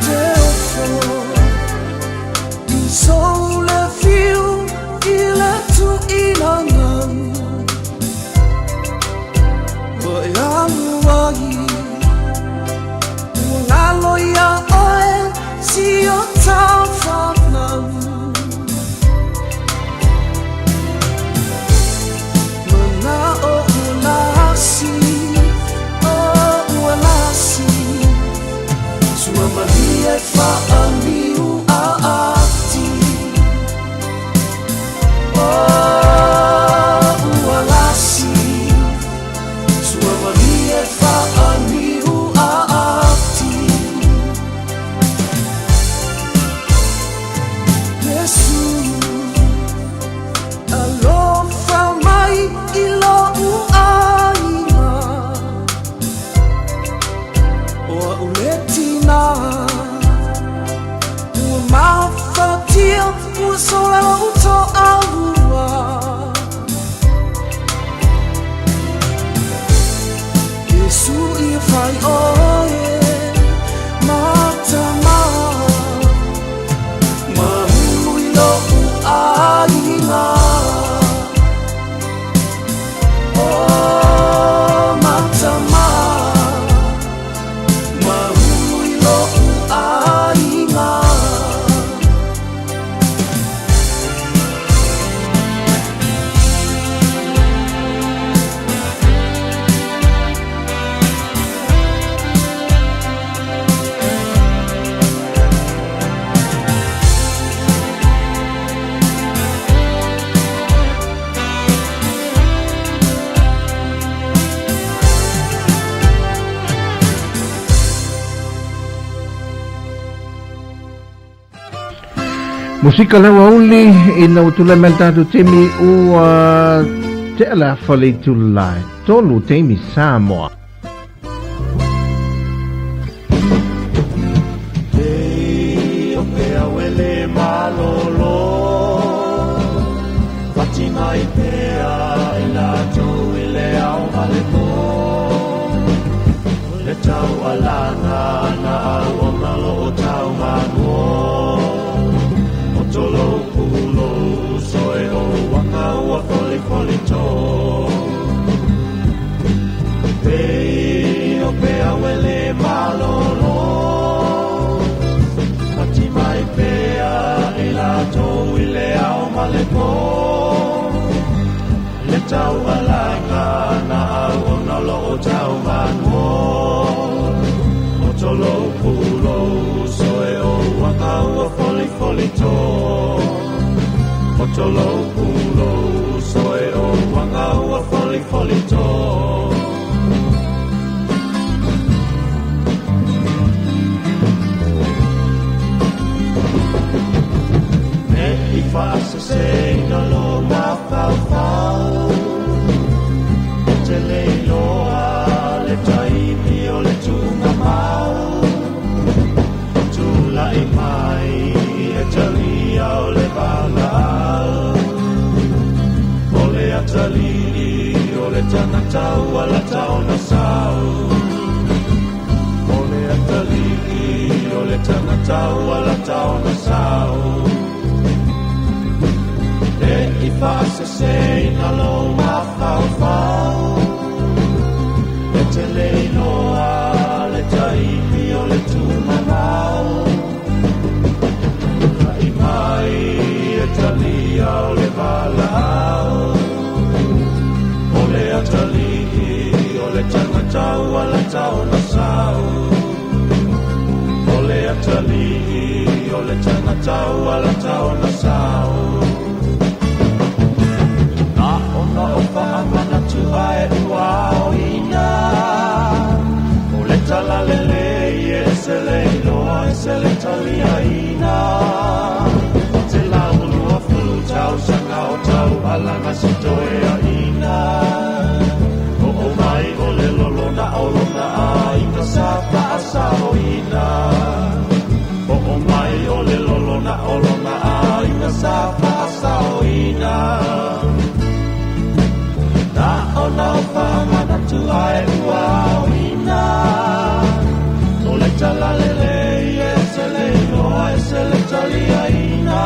Te ofo i sou le fiu i le tuʻina gau Ua e alu ai ua galo iā oe si o ta fanau Mana'o ua lasi, oh ua lasi Sua malie faaniu aati Oh ua lasi Sua malie faaniu aati Iesu alofa mai i loʻu aiga O a'u le tina Ua mafatia ua sola lo'u toalua Iesu ia fai oe ma tama Ma ulu i lo'u aiga Oh ma tama Ma ulu i lo'u aiga. Musika lau auli ina ua tulai mai le tatou taimi ua tea le afa le itula e tolu taimi Samoa. Ei o pea wele malolo Fati mai pea e latou i le ao ma le po Le tau alanga na au o malo o tau manuo O tolo pulo soe o waka ua foli foli to Ei o pea wele malolo Fati mai pea e latou i le ao ma le po Le tau alanga na au o na lo o tau manuo O tolo pulo soe o waka ua foli foli to O tolo pulo soe o waka ua foli foli to Ne i whaasese na lo mafaufau E te leiloa le taimi o le tuʻuga mau Tulaʻi mai e talia o le valaau O le atalii o le tagata ua lata ona sau O le atalii o le tagata ua lata ona sau Ne i faaseseina lou mafaufau. Tauala ona sao. Na ona o whaamanatu ae ua oina. O le talalele e se le iloa e se le taliaina. Te laulua fulu tausaga o taualaga se toeaina. O o mai o le lolona o lona aiga sa faasaoina. O o mai o le lolona o lona aiga sa faasaoina. Na ona o whaamanatu ae ua oina. O le talalele e se le iloa e se le taliaina.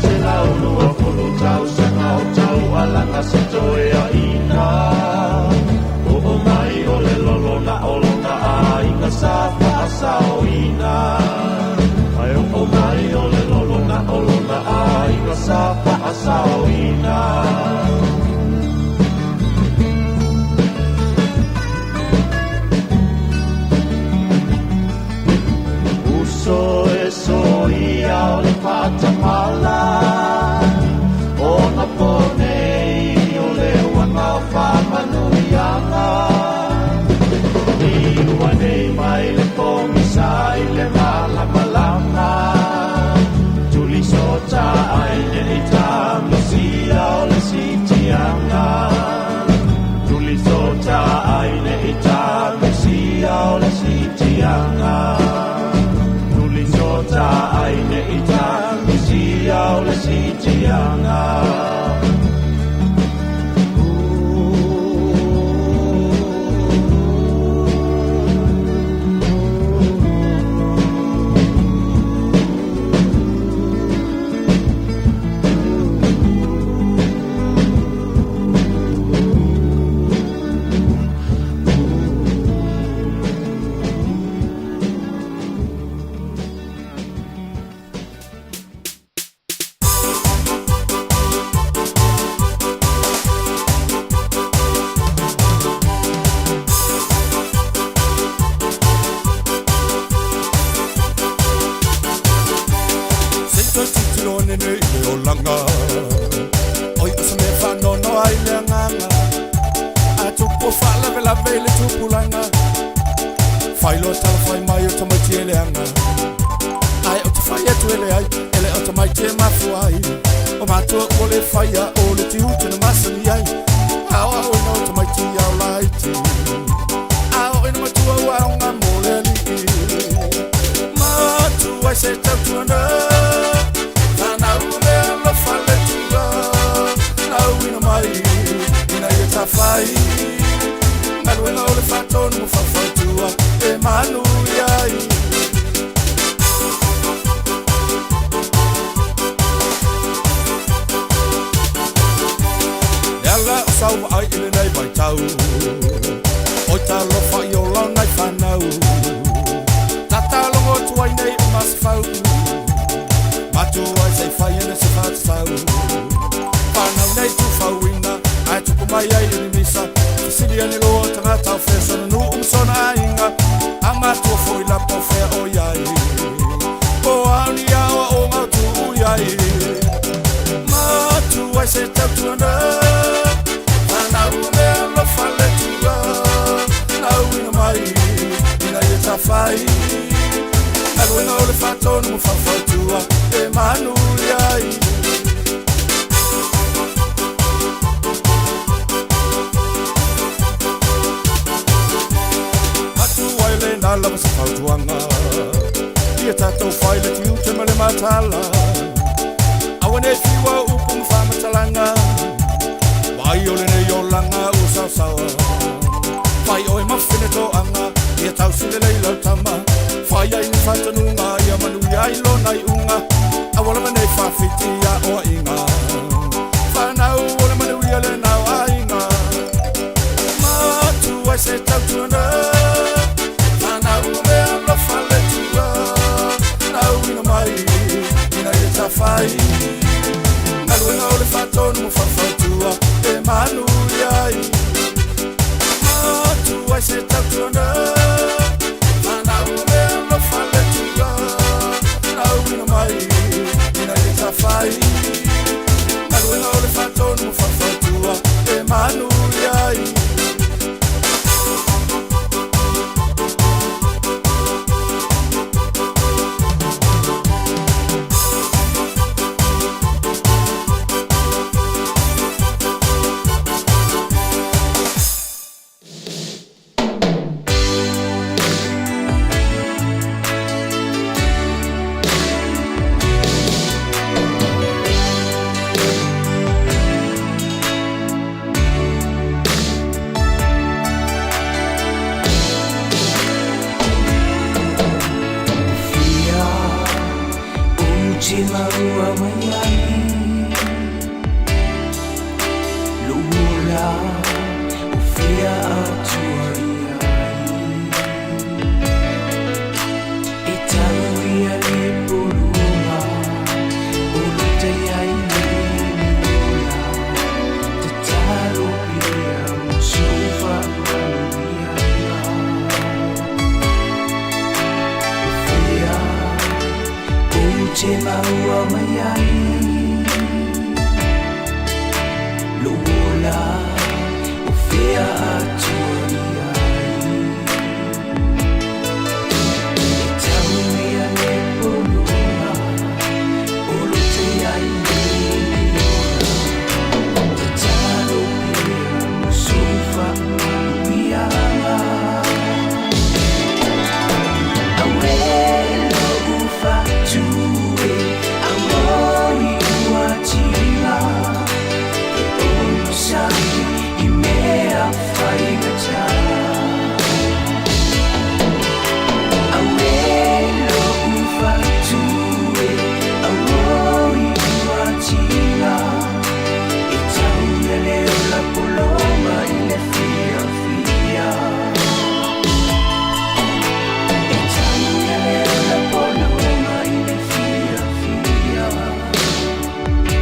Se laulua fulu tausaga o taualaga se toeaina. O o mai o le lolona o lona aiga sa faasaoina. Ai o o mai o le lolona o lona aiga sa faasaoina. Uso e soia o le whaatamala. O na pone o le uanga o whamanuianga. I ua nei mai le pongisa i le malamalama. Tuli sota ai nei tamisia o le sitianga. Tuli sota ai nei tamisia o le sitianga. Tuli sota ai nei tamisia o le sitianga. Se toe tilotilo ane nei i le olaga. Oi o se mea faanoanoa ai le agaga. A tupu o faalavelave i le tupulaga. Failoa tala fai mai o tamaiti e leaga. Ae ou te fai atu e leai, e le o tamaiti e mafua ai. O matua ua le faia o le tiute na masani ai. Aoaoina o tamaiti ao laiti. Aoaoina matua ua aoga mo le alii. Matua ai se tautuana. Fanau le alofa le Atua. Nauina mai ina ia tafai. Galuega o le faatonu ma faufautua e manuia ai. E ala o sau vaai i lenei vaitau. Oi talofa i ola o nai fanau. Tatalogo atu ai nei o Masefau. Matua ai se i fai ane se faatatau. Fanau nei tufauina, ae tupu mai ai i ni misa. Fesili ane loa o tagata o fea sona nuu ma sona aiga. A matua foi lapa o fea o i ai. Po o a ni aoaoga o tuu i ai. Matua ai se tautuana. Fanau le alofa le Atua. Nauina mai ina ia tafai. Galuega o le faatonu ma faufautua e manuia ai. Matua ai lena lava se fautuaga. Ia tatou fai le tiute ma le mataala. Aua ne i fiua upu ma faamatalaga. Vaai o lenei olaga ua saosaoa. Fai oe ma fine toaga, ia tausi lelei lau tama. Fai ai ni faatonuga, ia manuia ai lona iuga. Aua lava nei faafiti aoaiga. Fanau o le manuia lena o aiga. Matua ai se tautuana. Fanau le alofa le Atua. Nauina mai ina ia tafai. Galuega o le faatonu ma faufautua e manuia ai. Matua ai se tautuana. te maua mai ai Lou ola o fea atua i ai E tau ia le pologa O lo te ai le ola Tatalo pea mo sou faamanuiaga Auē lo'u fatu e Auoi ua tiga E onosai i mea faigata Auē lo'u fatu e Auoi ua tiga E tau ia le ola poloma i le fiafia E tau ia le ola poloma i le fiafia. E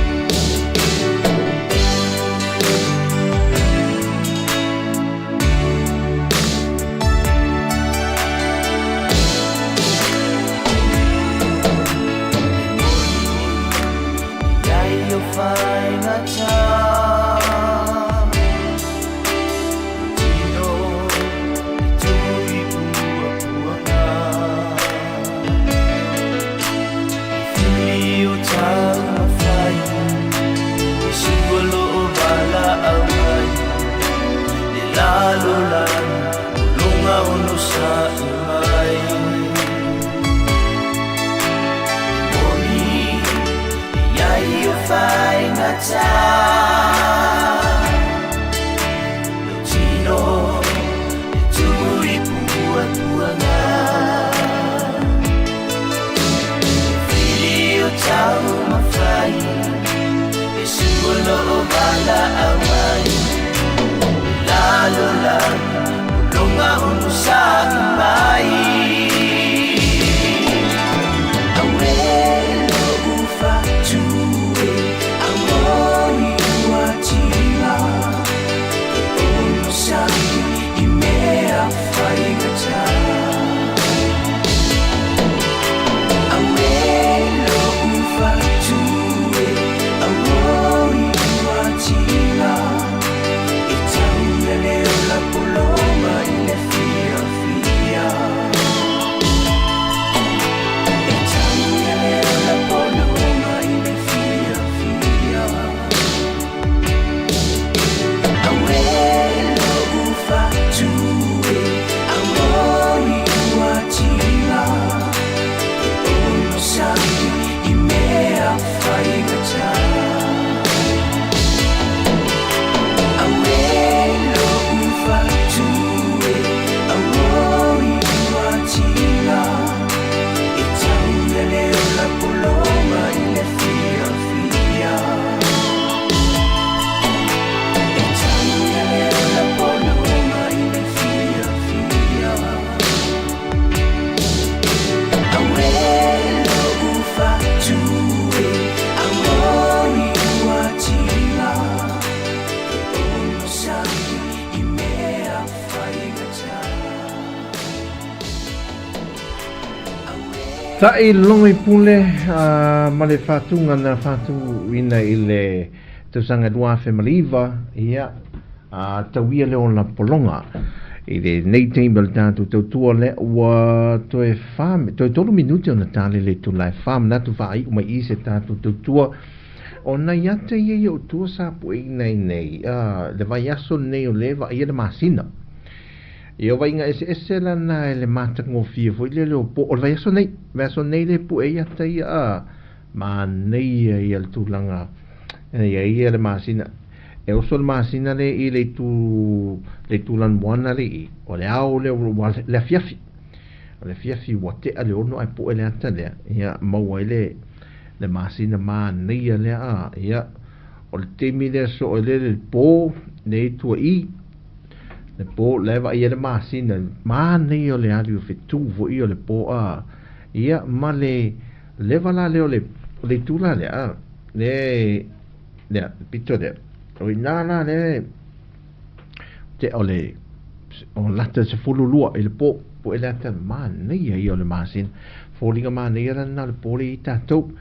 moni ai o faigata Tino e tumu i puapuaga Whiri o taumafai E sua loo valaau mai Le lalolagi o loga onosa'i mai E moni e i ai o faigata Lou tino e tumu i puapuaga Whiri o taumafai E sua loo valaau mai Lalolagi o loga onosa'i mai Auē lo'u fatu e Auoi ua tiga E onosai i mea faigata Auē lo'u fatu e Auoi ua tiga E tau ia le ola poloma i le fiafia E tau ia le ola poloma i le fiafia Auē lo'u fatu e Auoi ua tiga E onosai i mea faigata Auē lo'u fatu e Auoi ua tiga E tau ia le ola poloma i le fiafia E tau ia le ola poloma i le fiafia Auē lo'u fatu e Auoi ua tiga E onosai i mea faigata Ta'i logo i pule ma le faatuga na faatuina i le tausaga 2009, ia, tauia le ola pologa. I lenei taimi o le tatou tautua lea ua toe fa, toe tolu minute ona tali le itula e fa manatu faaiu mai i se tatou tautua. O nai ata ia i ou tua sa pueina i nei, le vaiaso lenei o lea e vaaia le masina. Ia o vaiga eseese la na e le matagofie foi lele o po o le vaiaso nei, vaiaso nei le pue ai ata ia a manaia ia le tulaga ia ia le masina. E oso le masina le i le itu le itu lanumoana le i o le ao lea ua le afiafi. O le afiafi ua tea le ono ae pue le ata lea ia maua ai le le masina manaia lea a ia o le taimi lea soo ai lea le po le itu i Le po, la e vaai ai le masina, manaia o le aliu fetu foi o le po a, ia, ma le leva la lea o le, o le itu la lea, a, le, lea, le pito lea, o i ina la le, te o le, o lata 12 i le po. Pue le ata manaia ia o le masina. Foliga manaia la lena o le po lea i tatou.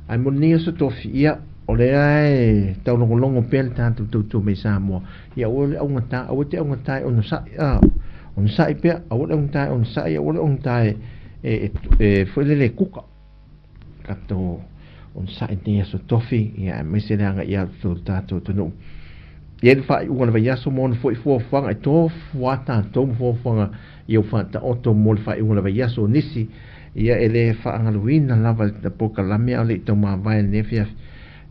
Ae mo lenei aso tofi, ia, o lea e taulogologo pea le tatou tautua mai Samoa, ia aua le augata, aua te augata e onosai, a, onosai pea, aua le augata e onosai, aua le augata e, e, e, e foi lele e kuka. Tatou onosai lenei aso tofi, ia, aemaise le agaia atu o le tatou atunuu. E i ai le faaiuga o le vaiaso ma ona foi fuafuaga e tofu a tatou ma fuafuaga ia ua faataoto mo le faaiuga o le vaiaso. O nisi, ia e le faagaluina lava le polokalame a o le i taumavae i lenei afiafi.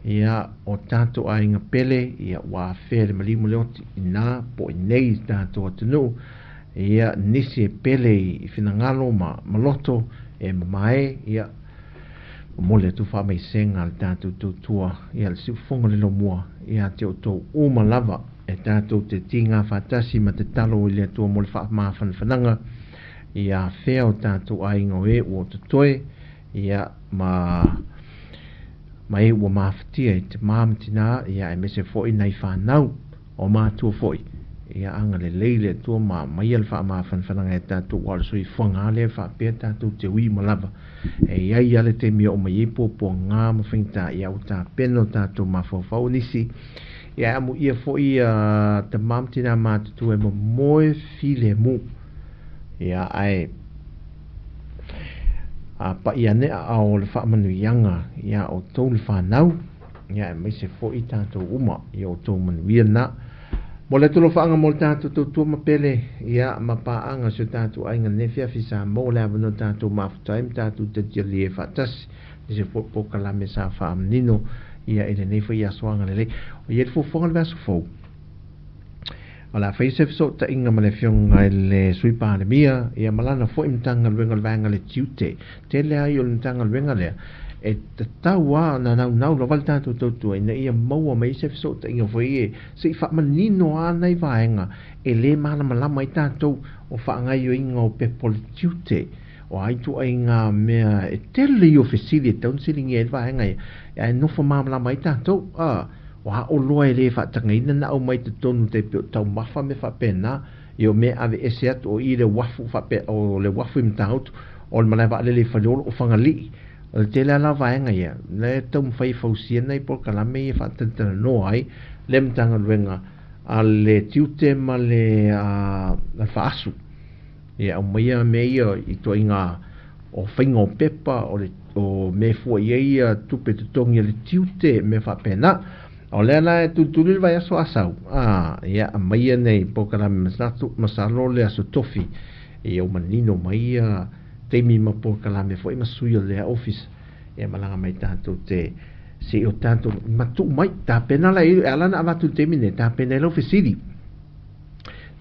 Ia, o tatou aiga pele, ia ua afea i le maliu ma le oti inā po o inei i le tatou atunuu. Ia, nisi e pele i finagalo ma loto e mamae, ia, Momoli atu faamaisega a le tatou tautua ia le siufofoga o le lomua ia te outou uma lava e tatou te tiga faatasi ma tatalo i le Atua mo le faamafanafanaga ia afea o tatou aiga o e ua totoe ia ma ma e ua mafatia i tama ma tina ia aemaise foi nai fanau o matua foi, ia agalelei le Atua ma aumaia le faamafanafanaga ia tatou, aua o le soifuaga lava lea e faapea tatou te ui uma lava. E i ai lava le taimi e oo mai ai puapuaga ma faigata, ia ua tapena o tatou mafaufau. O nisi, ia e amuia foi ia tama ma tina matutua e momoe filemu, ia ae apa'i ane aao o le faamanuiaga ia outou le fanau. Ia aemaise foi tatou uma i o outou manuia na. Mo le atu-alofaaga mo le tatou tautua ma pele, ia, ma paaga si o tatou aiga lenei afiafi sa maua le avanoa tatou mafuta ai ma tatou talialia faatasi i se foi polokalame sa faamanino ia i lenei foi aso agalelei. O i ai le fuafuaga o le vaiaso fou, o le a fai se fesootaiga ma le Afioga i le Sui Palemia, ia ma lana foi Matagaluega o le Vaega le Tiute. Tele ai o le Matagaluega lea e tatau lava ona naunau lava le tatou tautua ina ia maua mai se fesootaiga foi e se i faamanino lava nai vaega e le malamalama ai tatou o faagaoioiga o pepa o le tiute. O a ituaiga mea e tele ia o fesili e tatau ona siligia ai le vaega ia, ae nofo malamalama ai tatou. A, o a oloa e le faatagaina ona aumai i totonu tai pei o taumafa mea faapena, ia o mea e aveese atu, o i le uafu faapea, o le uafu i Matautu, o le malae vaalele i Faleolo, o Fagalii. O le tele lava la o vaega ia, la e taumafai e fausia nai polokalame ia e faatalatalanoa ai le Matagaluega a le Tiute ma le Faasu. Ia aumaia mea ia i ituaiga o faiga o pepa, o le o mea e fua i ai ia tupe totogi a le tiute, mea faapena. O lea la e tulituli le vaiaso a sau, a, ia aumaia nei polokalame masalo le aso tofi, ia ua manino mai ia taimi ma polokalame foi ma sui o lea ofisa, ia malaga mai tatou te se i o tatou matuu mai, tapena la e ala ona avatu i le taimi nei, tapena ai lau fesili.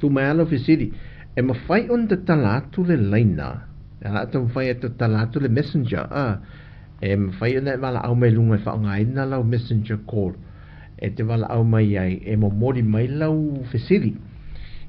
Tuu mai lava lau fesili, e mafai ona tatala atu le laina, e ala taumafai e tatala atu le messenger, a, e mafai ona e valaau mai luga e faaaogaina lau messenger call e te valaau mai ai e momoli mai lau fesili.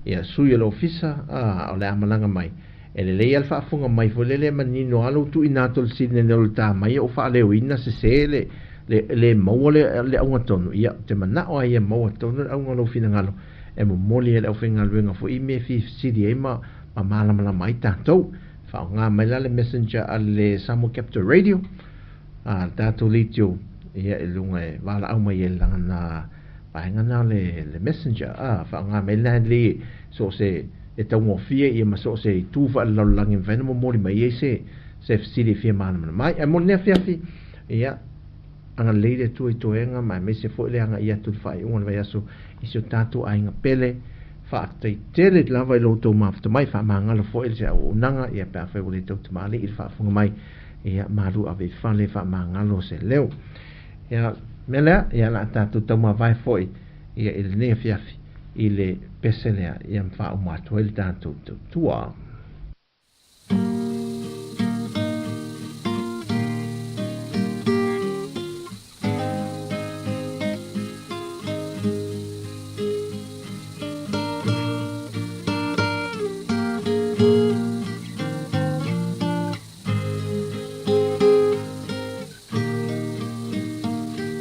Ia, sui o le ofisa, a, o le a malaga mai. E lelei lava le faafofoga mai foi lele e manino lava lou tuuina atu o le fesili nei o le ta mai ou faaleoina sese le, le, le maua le, le auga tonu. Ia, ou te manao lava ia maua tonu le auga o lou finagalo. E momoli e le aufaigaluega foi i mea e fia fesili ai ma ma malamalama ai tatou. Faaaoga mai la le messenger a le Samoa Capital Radio, a le tatou leitio, ia i luga e valaau mai ai lana vaega na le, le messenger, a faaaoga mai lena le so o se e taugofie ia ma so o se itu faalelalolagi e mafai ona momoli mai ai se se fesili e fia malamalama ai. Ae mo lenei afiafi, ia, Agalelei le Atua i toega ma aemaise foi le agai atu i le faaiuga o le vaiaso i si o tatou aiga pele. Faafetai tele lava i lo outou mafuta mai, faamagalo foi se auaunaga ia pe afai ua le tautamalii i le faafofoga mai, ia malu ave i fale faamagalo se leo. Ia mea lea, ia la tatou taumavae foi ia i lenei afiafi i le pese lea ia ma faauma atu ai le tatou tautua.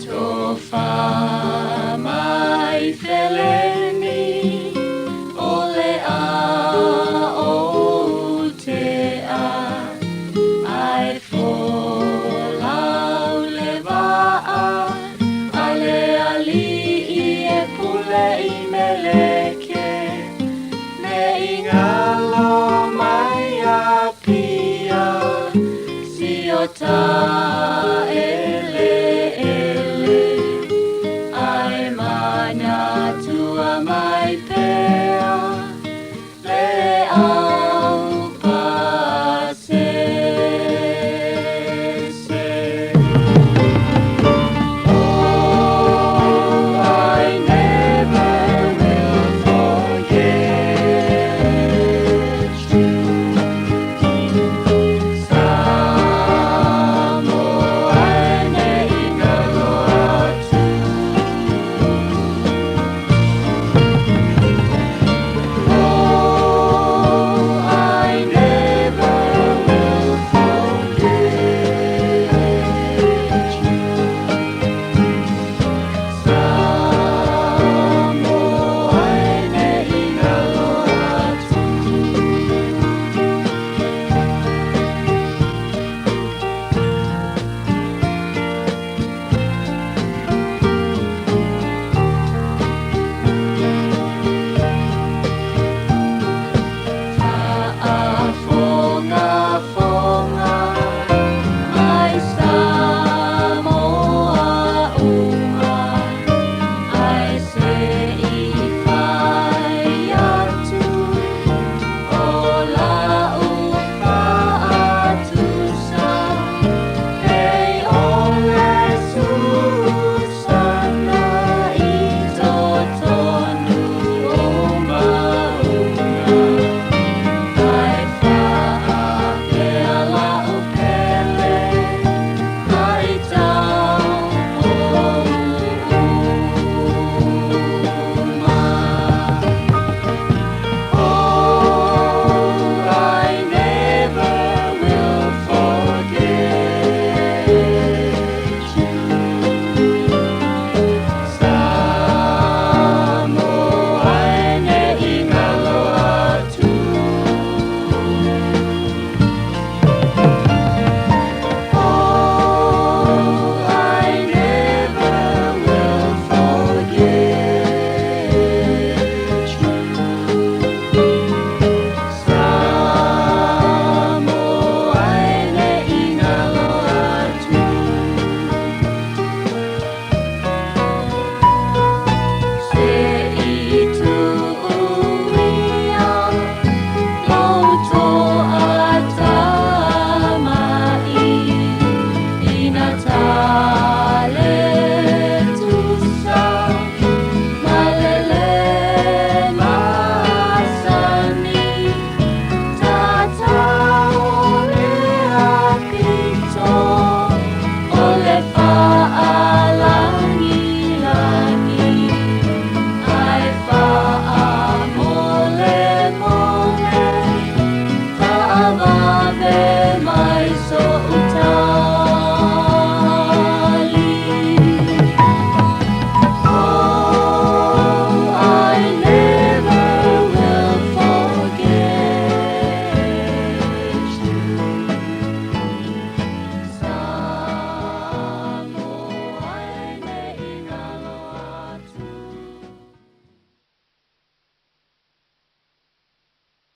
Tofa mai feleni o le ao. Ta.